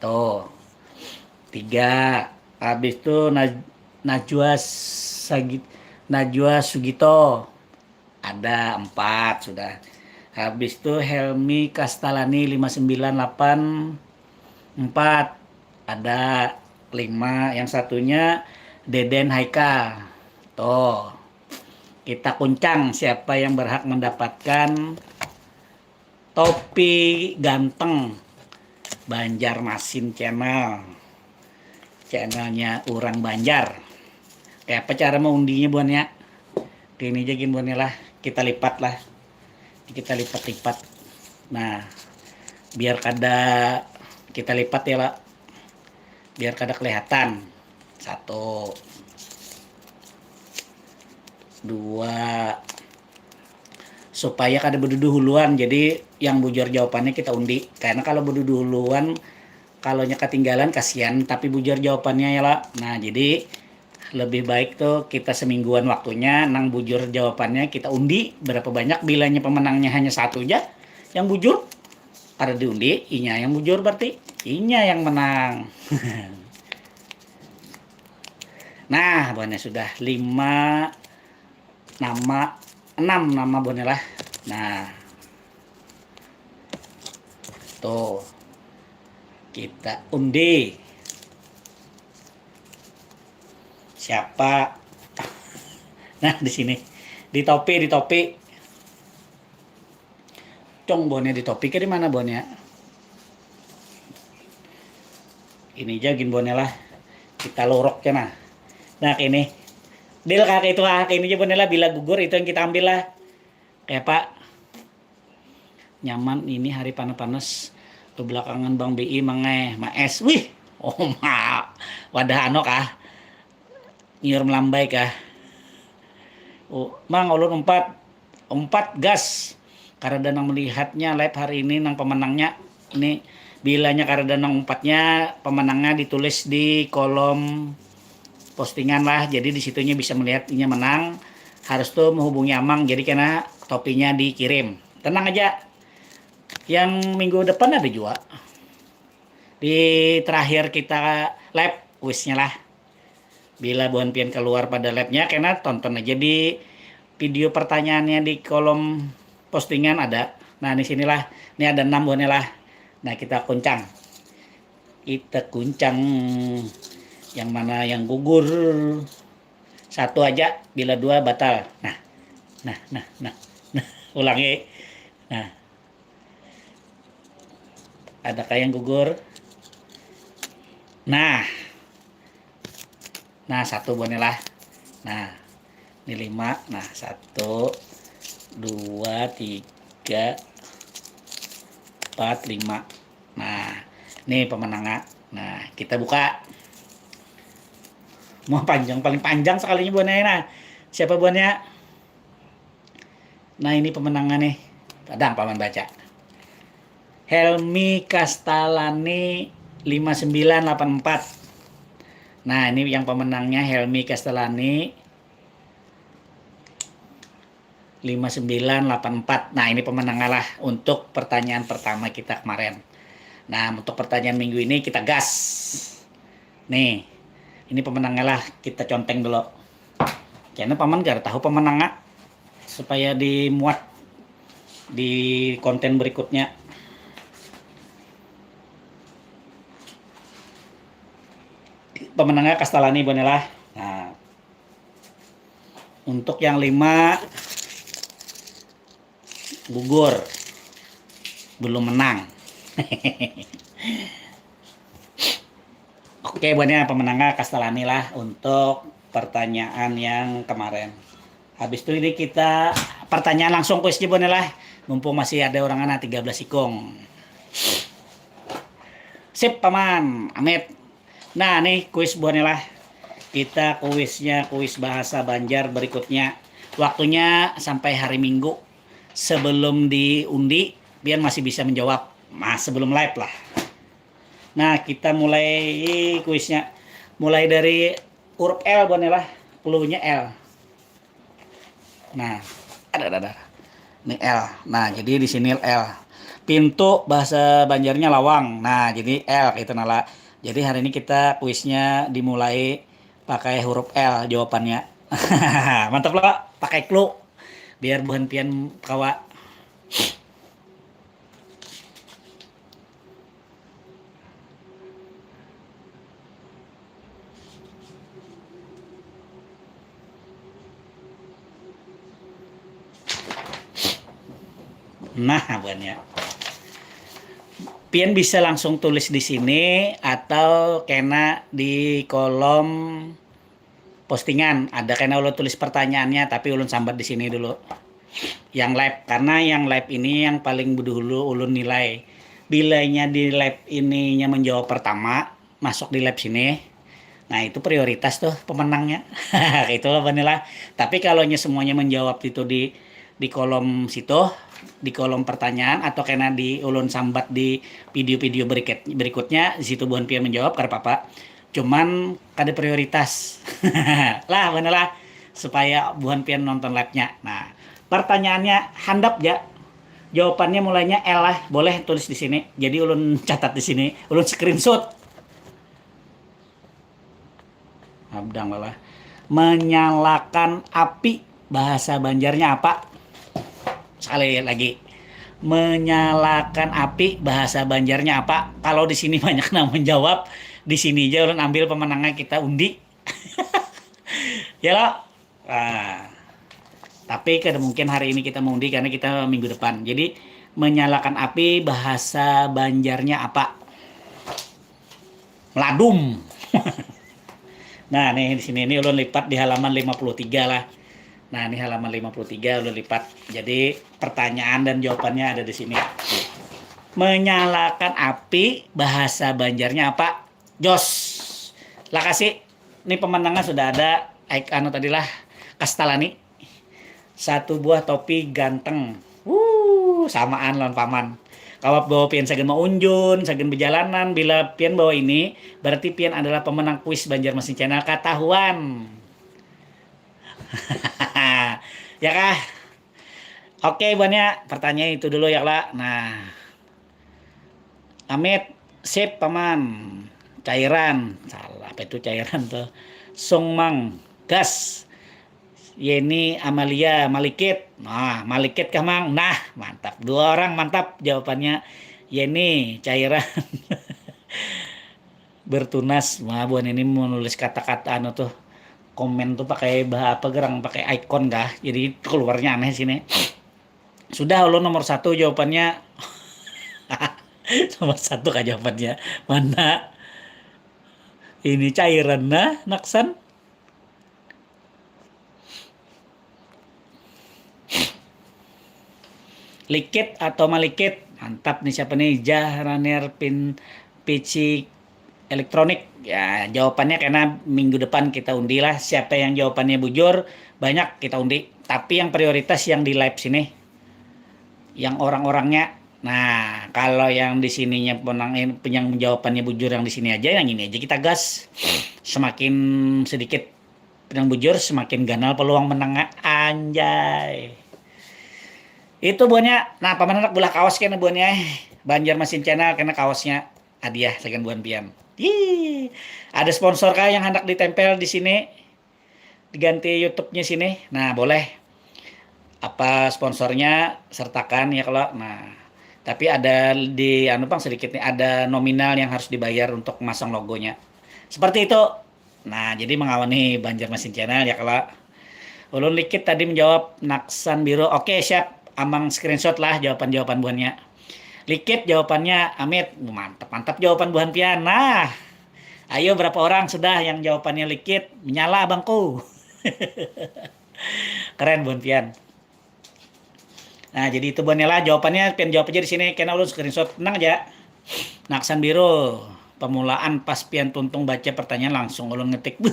Tuh. Tiga. Habis itu Naj- Najwa Sagit Najwa Sugito. Ada empat sudah. Habis itu Helmi Kastalani lima sembilan delapan empat. Ada lima. Yang satunya Deden Haikal. Tuh. Kita kuncang siapa yang berhak mendapatkan topi ganteng Banjarmasin Channel. Channelnya orang Banjar. Kayak apa cara mengundinya, Buan, ya? Gini aja gini, Buan, ya lah. Kita lipat lah. Kita lipat-lipat. Nah, biar kada kita lipat ya lah. Biar kada kelihatan. Satu. Dua. Supaya kada berduduhuluan. Jadi yang bujur jawabannya kita undi. Karena kalau berduduhuluan, kalau nya ketinggalan kasihan, tapi bujur jawabannya ya lah. Nah, jadi lebih baik tuh kita semingguan waktunya, nang bujur jawabannya kita undi berapa banyak, bilanya pemenangnya hanya satu aja yang bujur, kada diundi, inya yang bujur berarti inya yang menang. Nah, buhannya sudah lima nama, enam nama buhannya lah. Nah, tuh kita undi. Siapa? Nah, di sini. Di topi, di topi. Cong, bonnya di topi ke di mana bonnya? Ini aja gin bonnya lah. Kita lorok ya nah. Nah, ini. Deal kak itu kak, ini aja bonnya lah, bila gugur itu yang kita ambil lah. Kayak apa? Nyaman ini hari panas-panas. Belakangan Bang B I mangai maes. Wih, oh ma, wadah ano kah? Nyiur melambai kah? Oh, Mang, ulun umpat, umpat gas. Karena nang melihatnya live hari ini, nang pemenangnya ini, bilanya karena nang umpatnya, pemenangnya ditulis di kolom postingan lah. Jadi di situnya bisa melihat inya menang. Harus tuh menghubungi Amang. Jadi kena topinya dikirim. Tenang aja. Yang minggu depan ada juga. Di terakhir kita live wishnya lah. Bila buhan pian keluar pada live-nya, kena tonton aja di video pertanyaannya di kolom postingan ada. Nah, di sinilah. Ini ada enam buhannya lah. Nah, kita kuncang. Kita kuncang yang mana yang gugur. Satu aja, bila dua batal. Nah, nah, nah, nah. Nah, ulangi. Nah. Adakah yang gugur? Nah. Nah, satu buhannya lah. Nah, ini lima. Nah, satu, dua, tiga, empat, lima. Nah, ini pemenangnya. Nah, kita buka. Mau panjang, paling panjang sekalinya buhannya. Nah, siapa buhannya? Nah, ini pemenangnya nih. Padang paman baca. Helmi Kastalani lima sembilan delapan empat. Nah, ini yang pemenangnya Helmi Kastalani lima sembilan delapan empat. Nah, ini pemenangnya lah untuk pertanyaan pertama kita kemarin. Nah, untuk pertanyaan minggu ini kita gas. Nih, ini pemenangnya lah, kita conteng dulu. Karena paman gak tahu pemenangnya supaya dimuat. di konten berikutnya. Pemenangnya Kastalani, Bonela. Nah, untuk yang lima gugur, belum menang. Oke, buatnya pemenangnya Kastalani lah untuk pertanyaan yang kemarin. Habis itu ini kita pertanyaan langsung kuis aja, buatnya lah. Mumpung masih ada orang anak tiga belas ikung. Sip, Paman. Amit. Nah, nih kuis buahnya lah. Kita kuisnya, kuis bahasa Banjar berikutnya. Waktunya sampai hari Minggu. Sebelum diundi, pian masih bisa menjawab. Nah, sebelum live lah. Nah, kita mulai kuisnya. Mulai dari huruf L, buahnya lah. Cluenya L. Nah, ada, ada, ada. Ini L. Nah, jadi di sini L. Pintu bahasa Banjarnya lawang. Nah, jadi L gitu nala. Jadi hari ini kita kuisnya dimulai pakai huruf L jawabannya. Mantap lah, pakai clue. Biar buhan pian kawa. Nah, buhannya. Pian bisa langsung tulis di sini atau kena di kolom postingan. Ada kena ulun tulis pertanyaannya, tapi ulun sambat di sini dulu. Yang live, karena yang live ini yang paling dulu ulun nilai. Bilanya di live ininya menjawab pertama, masuk di live sini. Nah, itu prioritas tuh pemenangnya. Itulah, Vanilla. Tapi kalau semuanya menjawab itu di di kolom situ, di kolom pertanyaan atau kena di ulun sambat di video-video berikut, berikutnya, di situ buhan pian menjawab, kada apa-apa. Cuman kada prioritas. Lah, mana lah, supaya buhan pian nonton live-nya. Nah, pertanyaannya handap ja. Jawabannya mulainya L lah, boleh tulis di sini. Jadi ulun catat di sini, ulun screenshot. Abdang lah. Menyalakan api, bahasa Banjarnya apa? Sekali lagi. Menyalakan api, bahasa Banjarnya apa? Kalau di sini banyak yang menjawab, di sini aja ulun ambil pemenangnya, kita undi. Ya lo? Nah, tapi kada mungkin hari ini kita mengundi karena kita minggu depan. Jadi, menyalakan api, bahasa Banjarnya apa? Meladum. Nah, nih di sini, ini ulun lipat di halaman lima puluh tiga lah. Nah, ini halaman lima puluh tiga ulun lipat. Jadi, pertanyaan dan jawabannya ada di sini. Menyalakan api, bahasa Banjarnya apa? Jos. Lakasi. Ini pemenangnya sudah ada. Anu tadi lah, Kastalani. Satu buah topi ganteng. Wuh, samaan lawan paman. Kawa bawa pian sagan maunjun, sagan bejalanan. Bila pian bawa ini, berarti pian adalah pemenang kuis Banjarmasin Channel. Katahuan. Ya kah? Oke, buhannya pertanyaan itu dulu ya, Kak. Nah. Amit, sip, Paman. Cairan. Salah, apa itu cairan tuh? Sungmang. Gas. Yeni Amalia, Malikit. Nah, Malikit kah, Mang? Nah, mantap. Dua orang, mantap jawabannya. Yeni, cairan. Bertunas. Wah, buhan ini menulis kata-kata anu tuh. Komen tuh pakai bah-, apa gerang, pakai icon kah? Jadi keluarnya aneh sini. Sudah, ulun nomor satu jawabannya. Nomor satu kah jawabannya? Mana? Ini cairan nah, Naksan. Likit atau Malikit? Mantap nih, siapa nih? Jah Ranier Pin Pici Elektronik. Ya, jawabannya karena minggu depan kita undi lah. Siapa yang jawabannya bujur, banyak kita undi. Tapi yang prioritas yang di live sini, yang orang-orangnya. Nah, kalau yang di sininya penang-, yang jawabannya bujur yang di sini aja, yang ini aja kita gas. Semakin sedikit yang bujur, semakin ganal peluang menangnya. Anjay. Itu buahnya. Nah, paman anak bulah kaos kena buahnya. Banjarmasin Channel kena kaosnya. Hadiah sagan buhan pian. Ih, ada sponsor kah yang hendak ditempel di sini? Diganti YouTube-nya sini. Nah, boleh. apa sponsornya sertakan ya kalau. Nah, tapi ada di anu pang sedikit nih, ada nominal yang harus dibayar untuk masang logonya. Seperti itu. Nah, jadi mengawani Banjarmasin Channel ya kalau. Ulun Likit tadi menjawab Naksan Biru. Oke, siap. Amang screenshot lah jawaban-jawaban buhannya. Likit jawabannya Amit. Mantap, mantap jawaban buhan pian. Nah, ayo berapa orang sudah yang jawabannya Likit? Menyala abangku. Keren buhan pian. Nah, jadi itu buhannya lah jawabannya, pian jawab aja di sini, kena ulun screenshot, tenang aja. Naksan Biru, pemulaan pas pian tuntung baca pertanyaan langsung ulun ngetik. Buh,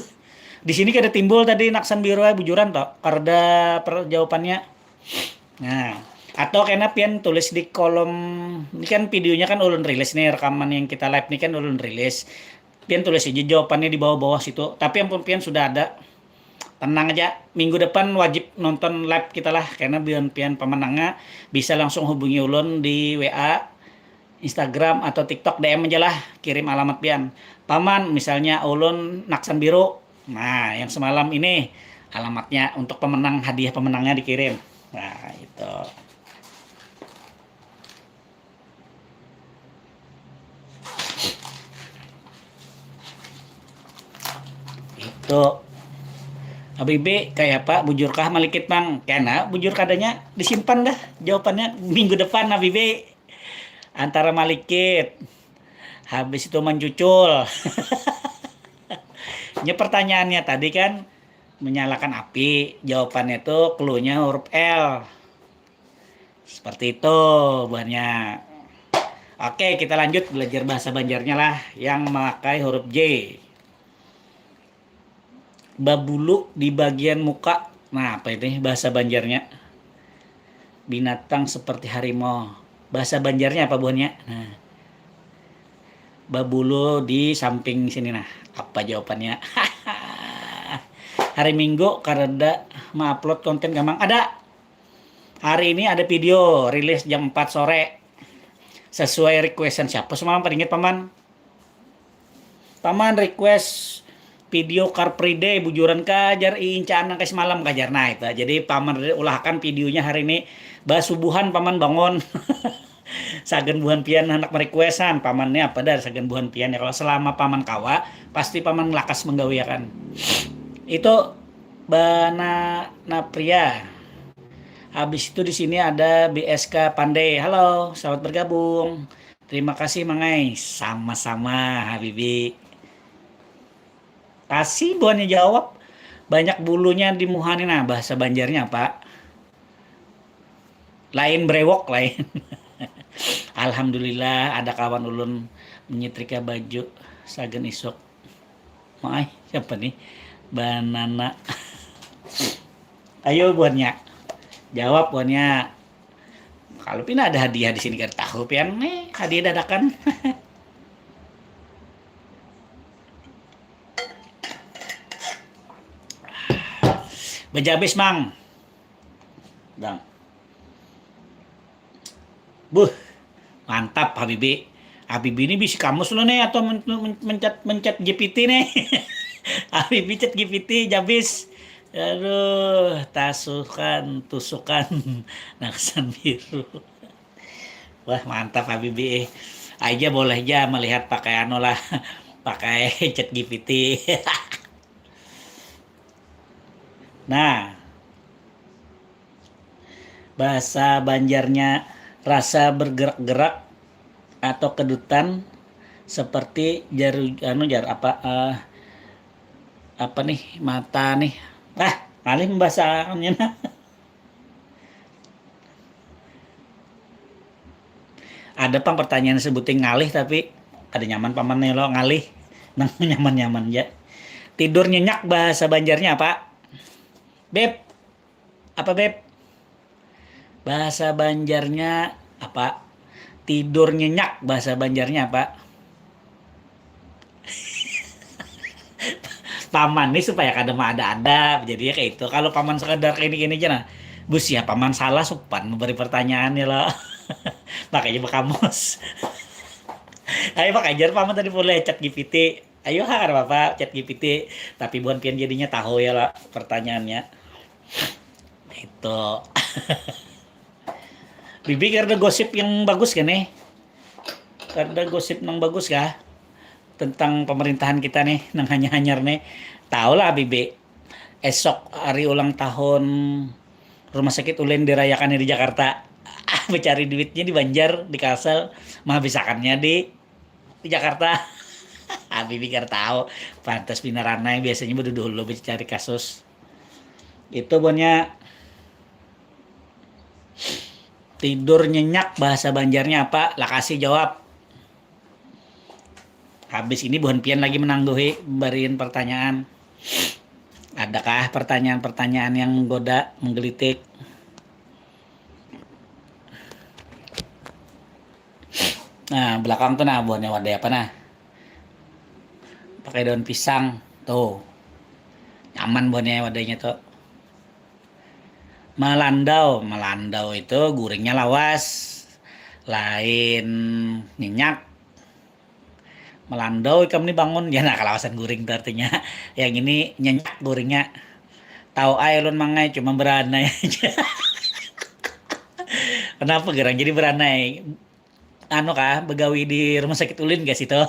di sini kada timbul tadi Naksan Biru, eh, bujuran toh, kareda per jawabannya. Nah, atau kena pian tulis di kolom, ini kan videonya kan ulun rilis nih, rekaman yang kita live nih kan ulun rilis. Pian tulis aja jawabannya di bawah-bawah situ. Tapi ampun pian sudah ada. Tenang aja, minggu depan wajib nonton live kita lah, karena pian, pian pemenangnya bisa langsung hubungi ulun di W A, Instagram, atau TikTok, D M aja lah, kirim alamat pian. Paman, misalnya ulun Naksan Biru. Nah, yang semalam ini alamatnya untuk pemenang, hadiah pemenangnya dikirim. Nah, itu. Itu. Habibi, kayak apa? Bujurkah malikit, Bang? Kena, bujur kadanya disimpan dah. Jawabannya minggu depan, Habibi. Antara malikit. Habis itu mencucul. Ini pertanyaannya tadi kan menyalakan api. Jawabannya itu clue-nya huruf L. Seperti itu buhannya. Oke, kita lanjut belajar bahasa Banjarnya lah yang memakai huruf J. Babulu di bagian muka. Nah, apa ini bahasa Banjarnya? Binatang seperti harimau. Bahasa Banjarnya apa buhannya? Nah. Babulu di samping sini nah. Apa jawabannya? Hari Minggu kareda mengupload konten gamang. Ada. Hari ini ada video rilis jam empat sore. Sesuai requestan siapa semalam, pada ingat, Paman? Paman request video Car Free Day, bujuran kajar, iincaan nang kayak semalam kajar. Nah, itu. Jadi Paman ulahakan videonya hari ini. Basubuhan Paman bangun. Sagan buhan pian handak merequestan, Paman ni apa dah sagan buhan pian ya. Kalau selama Paman kawa, pasti Paman lakas menggawiakan. Itu Bana Napria. Habis itu di sini ada B S K Pandey. Halo, selamat bergabung. Terima kasih, Mangai. Sama-sama, Habibi. Kasih buhannya jawab. Banyak bulunya di muha ni. Nah, bahasa Banjarnya apa? Lain brewok, lain. Alhamdulillah, ada kawan ulun menyetrika baju sagan isuk. Mai, siapa nih? Banana. Ayo, buhannya. Jawab, buhannya. Kalau pina ada hadiah di sini, kada tahu pian nih, hadiah dadakan. Bejabis, Mang. Dang. Buh, mantap, Habibi. Habibi ini bisi kamus lo nih, atau men-, men-, mencet, mencet G P T nih. Habibi chat G P T, jabis. Aduh, tasukan, tusukan, naksan biru. Wah, mantap, Habibi, eh. Aja boleh aja melihat pakai anu lah, pakai chat G P T. Nah, bahasa Banjarnya rasa bergerak-gerak atau kedutan seperti jaru, anu, jar, apa, eh, apa nih, mata nih. Ah, ngalih membahasakannya nah. Ada pang pertanyaan sebuting ngalih, tapi ada nyaman Paman nih lo ngalih. Nang nyaman-nyaman aja. Tidur nyenyak bahasa Banjarnya apa? Beb. Apa, Beb? Bahasa Banjarnya apa? Tidur nyenyak bahasa Banjarnya apa? Paman nih supaya kada ada-ada, jadinya kayak itu. Kalau Paman sekadar kayak ini-ini aja nah. Bus ya, Paman salah supan memberi pertanyaan ya lo. Makanya bekamus. Ayo, Pak, ajar Paman tadi boleh chat G P T. Ayo ha, kada apa-apa, chat G P T. Tapi buhan pian jadinya tahu ya lah pertanyaannya. Itu. Bibi kada gosip yang bagus kan nih? Kada gosip yang bagus kah? Tentang pemerintahan kita nih, nang hanya-hanyar nih. Tahu lah Bibi, esok hari ulang tahun rumah sakit ulin dirayakan di Jakarta. Ah, mencari duitnya di Banjar, di Kalsel, menghabisakannya di, di Jakarta. Abi pikir tahu, pantas pina ranai, biasanya beduduh dulu mencari kasus. Itu buhannya tidur nyenyak, bahasa Banjarnya apa? Lakasi jawab. Habis ini buhan pian lagi menangguhi barian pertanyaan. Adakah pertanyaan-pertanyaan yang menggoda, menggelitik? Nah, belakang tuh nah buhannya wadai apa nah? Pakai daun pisang tuh. Nyaman buhannya wadainya tuh. Melandau, melandau itu guringnya lawas, lain nyenyak. Melandau ikam ni bangun, ya nah kalawasan guring tuh artinya. Yang ini nyenyak guringnya. Tahu ai ulun mangai, cuma beranai aja. Kenapa gerang jadi beranai? Anu kah, begawi di rumah sakit ulin gak situ?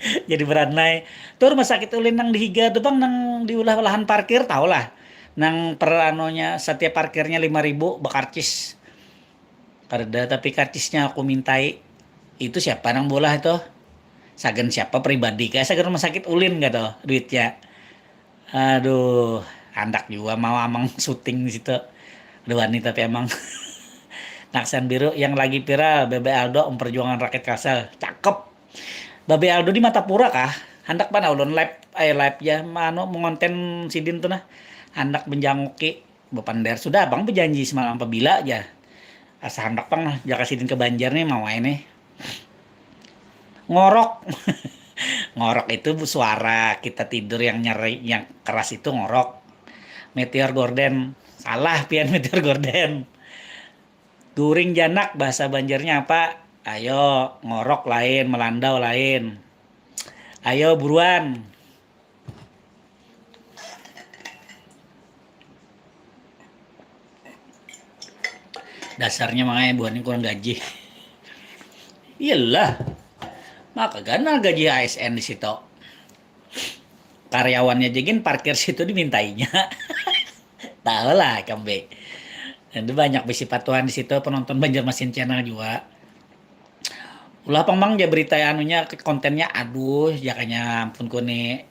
Jadi beranai. Tuh rumah sakit ulin nang di higa tuh bang, nang diulah lahan parkir, tau lah. Nang per anunya, setiap parkirnya lima ribu bekarcis. Kada, tapi karcisnya aku mintai. Itu siapa nang bolah itu? Sagan siapa pribadi kah? Sagan rumah sakit ulin kah tuh duitnya? Aduh, handak jua mau amang syuting di situ. Aduh, wani tapi amang. Naksan biru yang lagi viral, Bebe Aldo memperjuangkan rakyat Kalsel. Cakep. Babe Aldo di Martapura kah? Handak mana ulun live, eh live ya, anu mengonten sidin tuh nah. Handak menjanguki, bepander sudah abang berjanji semalam pabila aja. Asa handak pang nah, jaka sidin ke Banjar nih mau aja nih. Ngorok. Ngorok itu suara kita tidur yang nyeri, yang keras itu ngorok. Meteor Gorden. Salah pian Meteor Gorden. Guring janak bahasa Banjarnya apa? Ayo, ngorok lain, melandau lain. Ayo buruan. Dasarnya makanya buhannya kurang gaji. Iyalah. Maka ganal gaji A S N di situ. Karyawannya aja gin parkir situ dimintainya. Tahu lah kembe. Dan itu banyak bisi patuhan di situ, penonton Banjarmasin Channel juga. Ulah pang mang ja berita anunya, kontennya, aduh, jakanya ampun kuni.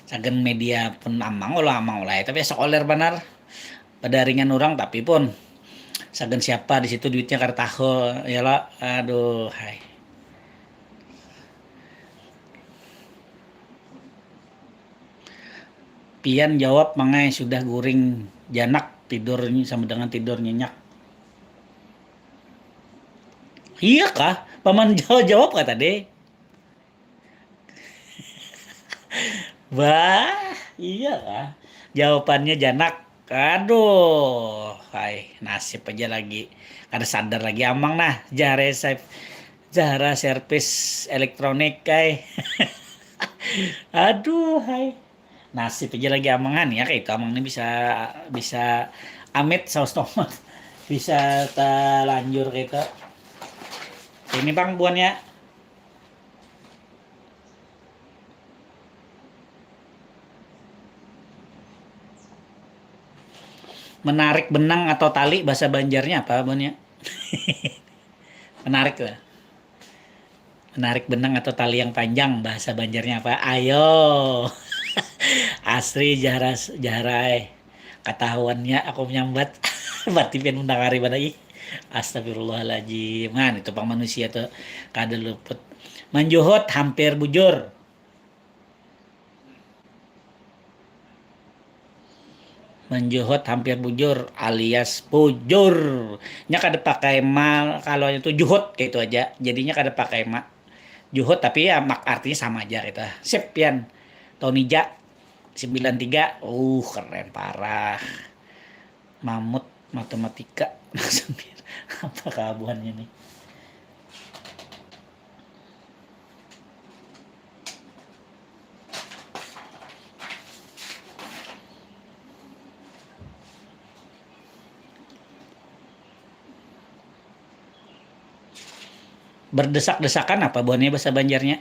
Sagan media pun amang ulah, amang ulah, tapi sekoler banar. Pada ringan orang tapi pun sagan siapa di situ duitnya kada tahu ya lo. Aduh hai. Pian jawab mangai sudah guring janak tidur sama dengan tidur nyenyak. Iya kah? Paman jawab kah tadi? Bah, iya kah? Jawabannya janak. Aduh, hai nasib aja lagi. Kada sadar lagi amang nah, Zahra Zahra Servis Elektronik kai. Aduh, hai. Nasib aja lagi amangan ya kayak itu amang ini bisa bisa amit saus tomat bisa terlanjur kayak itu. Ini bang buannya. Menarik benang atau tali bahasa Banjarnya apa buannya? Menarik lah. Menarik benang atau tali yang panjang bahasa Banjarnya apa? Ayo. Asri jahara jahara eh. Ketahuannya aku menyambat. Berarti pian undang hari mana ih. Astagfirullahaladzim. Nah, itu pang manusia tuh kada luput. Manjuhut hampir bujur. Manjuhut hampir bujur alias bujur. Nya kada pakai ma kalau itu juhut kayak itu aja. Jadinya kada pakai ma. Juhut tapi ya mak artinya sama aja gitu. Sip pian. Tonija sembilan tiga. Uh keren parah. Mamut matematika. Apa kabuhannya nih? Berdesak-desakan apa buhannya bahasa Banjarnya?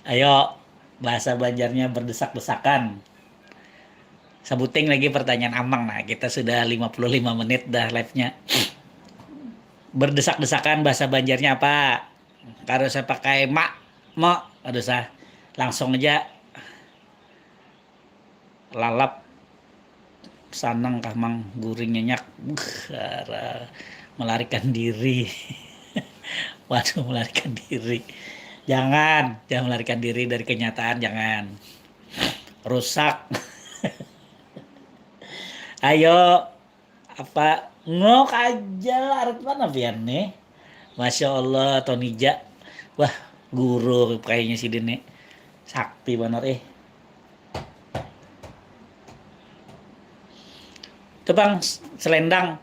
Ayo, bahasa Banjarnya berdesak-desakan. Sebuting lagi pertanyaan Amang. Nah, kita sudah lima puluh lima menit dah live-nya. Berdesak-desakan bahasa Banjarnya apa? Kada usah pakai mak, mo, kada usah. Langsung aja. Lalap. Sanang kah, Mang? Guring nyenyak. Buh, ara. Melarikan diri. Waduh, melarikan diri. Jangan, jangan melarikan diri dari kenyataan, jangan. Rusak. Ayo, apa ngok aja lah, arat mana pian nih? Masya Allah, Tonija. Wah, guru kayaknya sidin nih. Sakti banar, eh. Itu, Bang, selendang.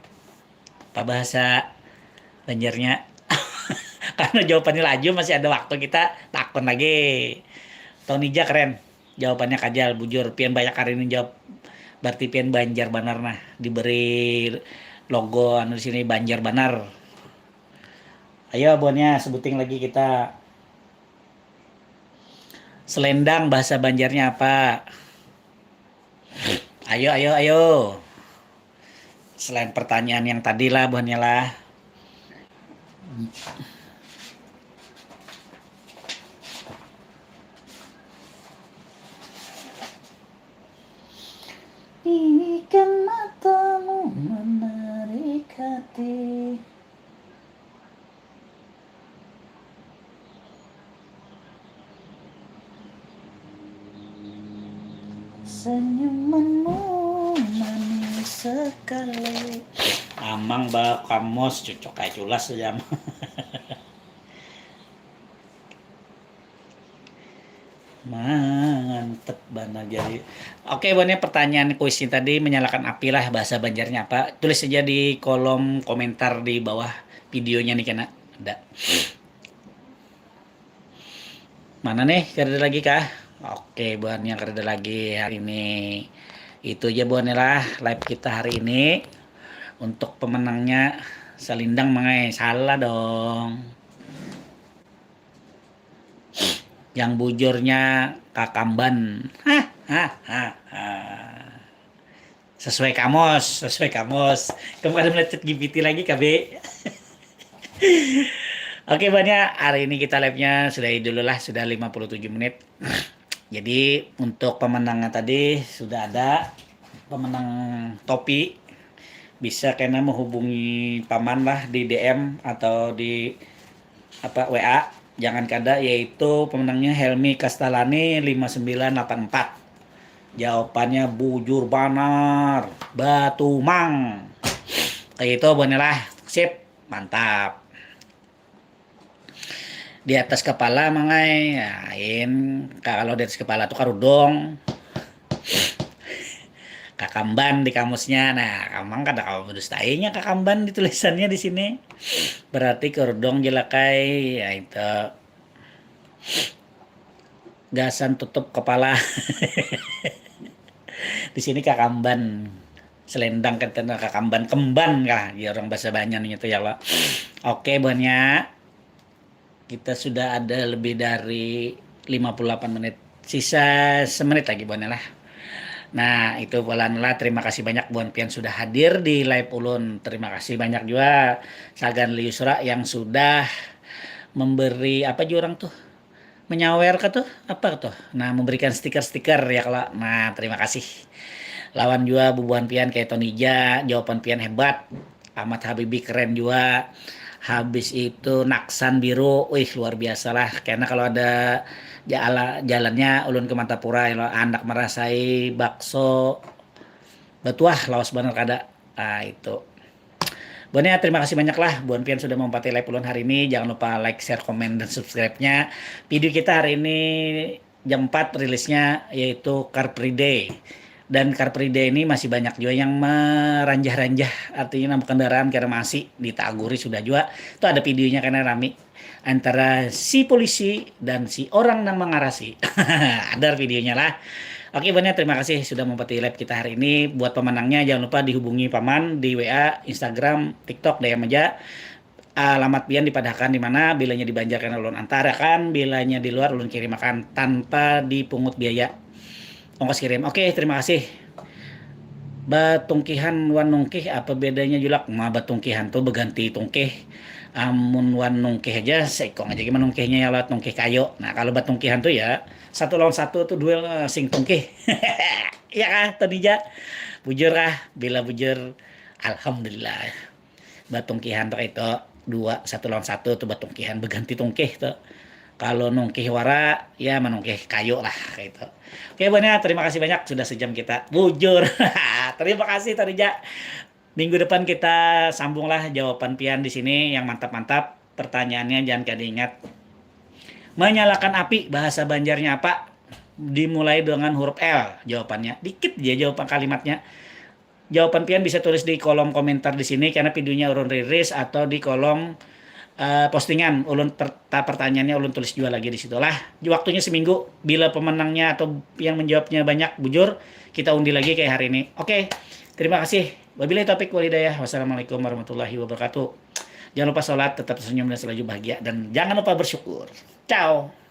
Apa bahasa Banjarnya? Karena jawabannya laju, masih ada waktu, kita takun lagi. Tonija keren. Jawabannya kajal, bujur. Pian banyak hari ini jawab. Berarti pian Banjar banar nah. Diberi logo anu di sini, Banjar banar. Ayo, buhannya sebuting lagi kita. Selendang bahasa Banjarnya apa? Ayo, ayo, ayo. Selain pertanyaan yang tadi lah, buhannya lah. Bikin matamu menarik hati. Senyumanmu manis sekali. Amang ba kamus, cucuk kayak culas aja, Amang. Mantep banar jadi. Oke, buhannya pertanyaan kuisnya tadi, menyalakan api lah, bahasa Banjarnya apa? Tulis saja di kolom komentar di bawah videonya nih, kena. Ada. Mana nih, kada ada lagi kah? Oke, buhannya kada ada lagi hari ini. Itu aja buhannya lah live kita hari ini. Untuk pemenangnya Selindang, Mangai. Salah dong. Yang bujurnya Kakamban. Hah, hah, hah, hah. Sesuai kamus, sesuai kamus. Kamu kada melihat chat G P T lagi, K B. Oke, buhannya, hari ini kita live-nya sudahi dulu lah, sudah lima puluh tujuh menit. Jadi, untuk pemenangnya tadi sudah ada, pemenang topi, bisa kena menghubungi Paman lah di D M atau di apa, W A. Jangan kada, yaitu pemenangnya Helmi Kastalani lima sembilan delapan empat. Jawabannya bujur banar. Batumang. Kayak itu, buhannya lah. Sip, mantap. Di atas kepala, Mangai. Lain, kalau di atas kepala tuh karudung. Kakamban di kamusnya. Nah, kamang kada kawa bedustainya Kakamban di tulisannya di sini. Berarti karudung jelakai, ya itu. Gasan tutup kepala. Di sini Kakamban. Selendang kan, Kakamban, kemban kah? Ya, orang bahasa Banjarnya tuh ya, Allah. Oke, buhannya. Kita sudah ada lebih dari lima puluh delapan menit. Sisa semenit lagi, buhannya lah. Nah, itu buhannya lah. Terima kasih banyak buhan pian sudah hadir di live ulun. Terima kasih banyak juga Sagan Liusra yang sudah memberi, apa juga orang tuh? Menyawer kah tuh? Apa tuh? Nah, memberikan stiker-stiker ya kalau. Nah, terima kasih. Lawan juga bubuhan pian kayak Tonija, jawaban pian hebat. Amat Habibi keren juga. Habis itu Naksan Biru, wih, luar biasa lah. Karena kalau ada jala-, jalannya ulun ke Martapura, ya lo, handak merasai bakso batuah, lawas banar kada. Ah, itu. Buhannya, terima kasih banyak lah buhan pian sudah mempati live ulun hari ini. Jangan lupa like, share, komen, dan subscribe-nya. Video kita hari ini jam empat rilisnya, yaitu Car Free Day. Dan Car Free Day ini masih banyak juga yang meranjah-ranjah, artinya nambah kendaraan karena masih ditaguri sudah juga. Itu ada videonya karena rami antara si polisi dan si orang yang mengarasi. Ada videonya lah. Oke, buhannya, terima kasih sudah mempati live kita hari ini. Buat pemenangnya jangan lupa dihubungi Paman di W A, Instagram, TikTok, D M aja. Alamat pian dipadahakan di mana, bilanya di Banjar kena ulun antarakan, bilanya di luar ulun kirimakan tanpa dipungut biaya ongkos kirim. Oke, terima kasih. Batungkihan wan nungkih apa bedanya, Julak? Ma, batungkihan tu beganti tungkih. Amun wan nungkih aja, seikung aja gimana nungkihnya ya, lewat nungkih kayu. Nah, kalau batungkihan tu ya satu lawan satu tu duel, eh, sing tungkih. Iya kah, Tadija? Bujur kah? Bila bujur, alhamdulillah. Batungkihan tu itu dua, satu lawan satu tu batungkihan, beganti tungkih tu. Kalau nungkih wara, ya manungkih kayu lah, kayak itu. Oke, Buana, terima kasih banyak sudah sejam kita. Bujur. Terima kasih, Tadija. Minggu depan kita sambung lah jawaban pian di sini yang mantap-mantap. Pertanyaannya jangan kada ingat. Menyalakan api, bahasa Banjarnya apa? Dimulai dengan huruf L jawabannya. Dikit aja jawaban kalimatnya. Jawaban pian bisa tulis di kolom komentar di sini karena videonya ulun rilis, atau di kolom, eh, postingan ulun per-, ta-, pertanyaannya ulun tulis juga lagi di situ lah. Waktunya seminggu, bila pemenangnya atau yang menjawabnya banyak bujur, kita undi lagi kayak hari ini. Oke, terima kasih. Wabillahi taufiq wal hidayah. Wassalamualaikum warahmatullahi wabarakatuh. Jangan lupa sholat, tetap senyum dan selalu bahagia, dan jangan lupa bersyukur. Ciao.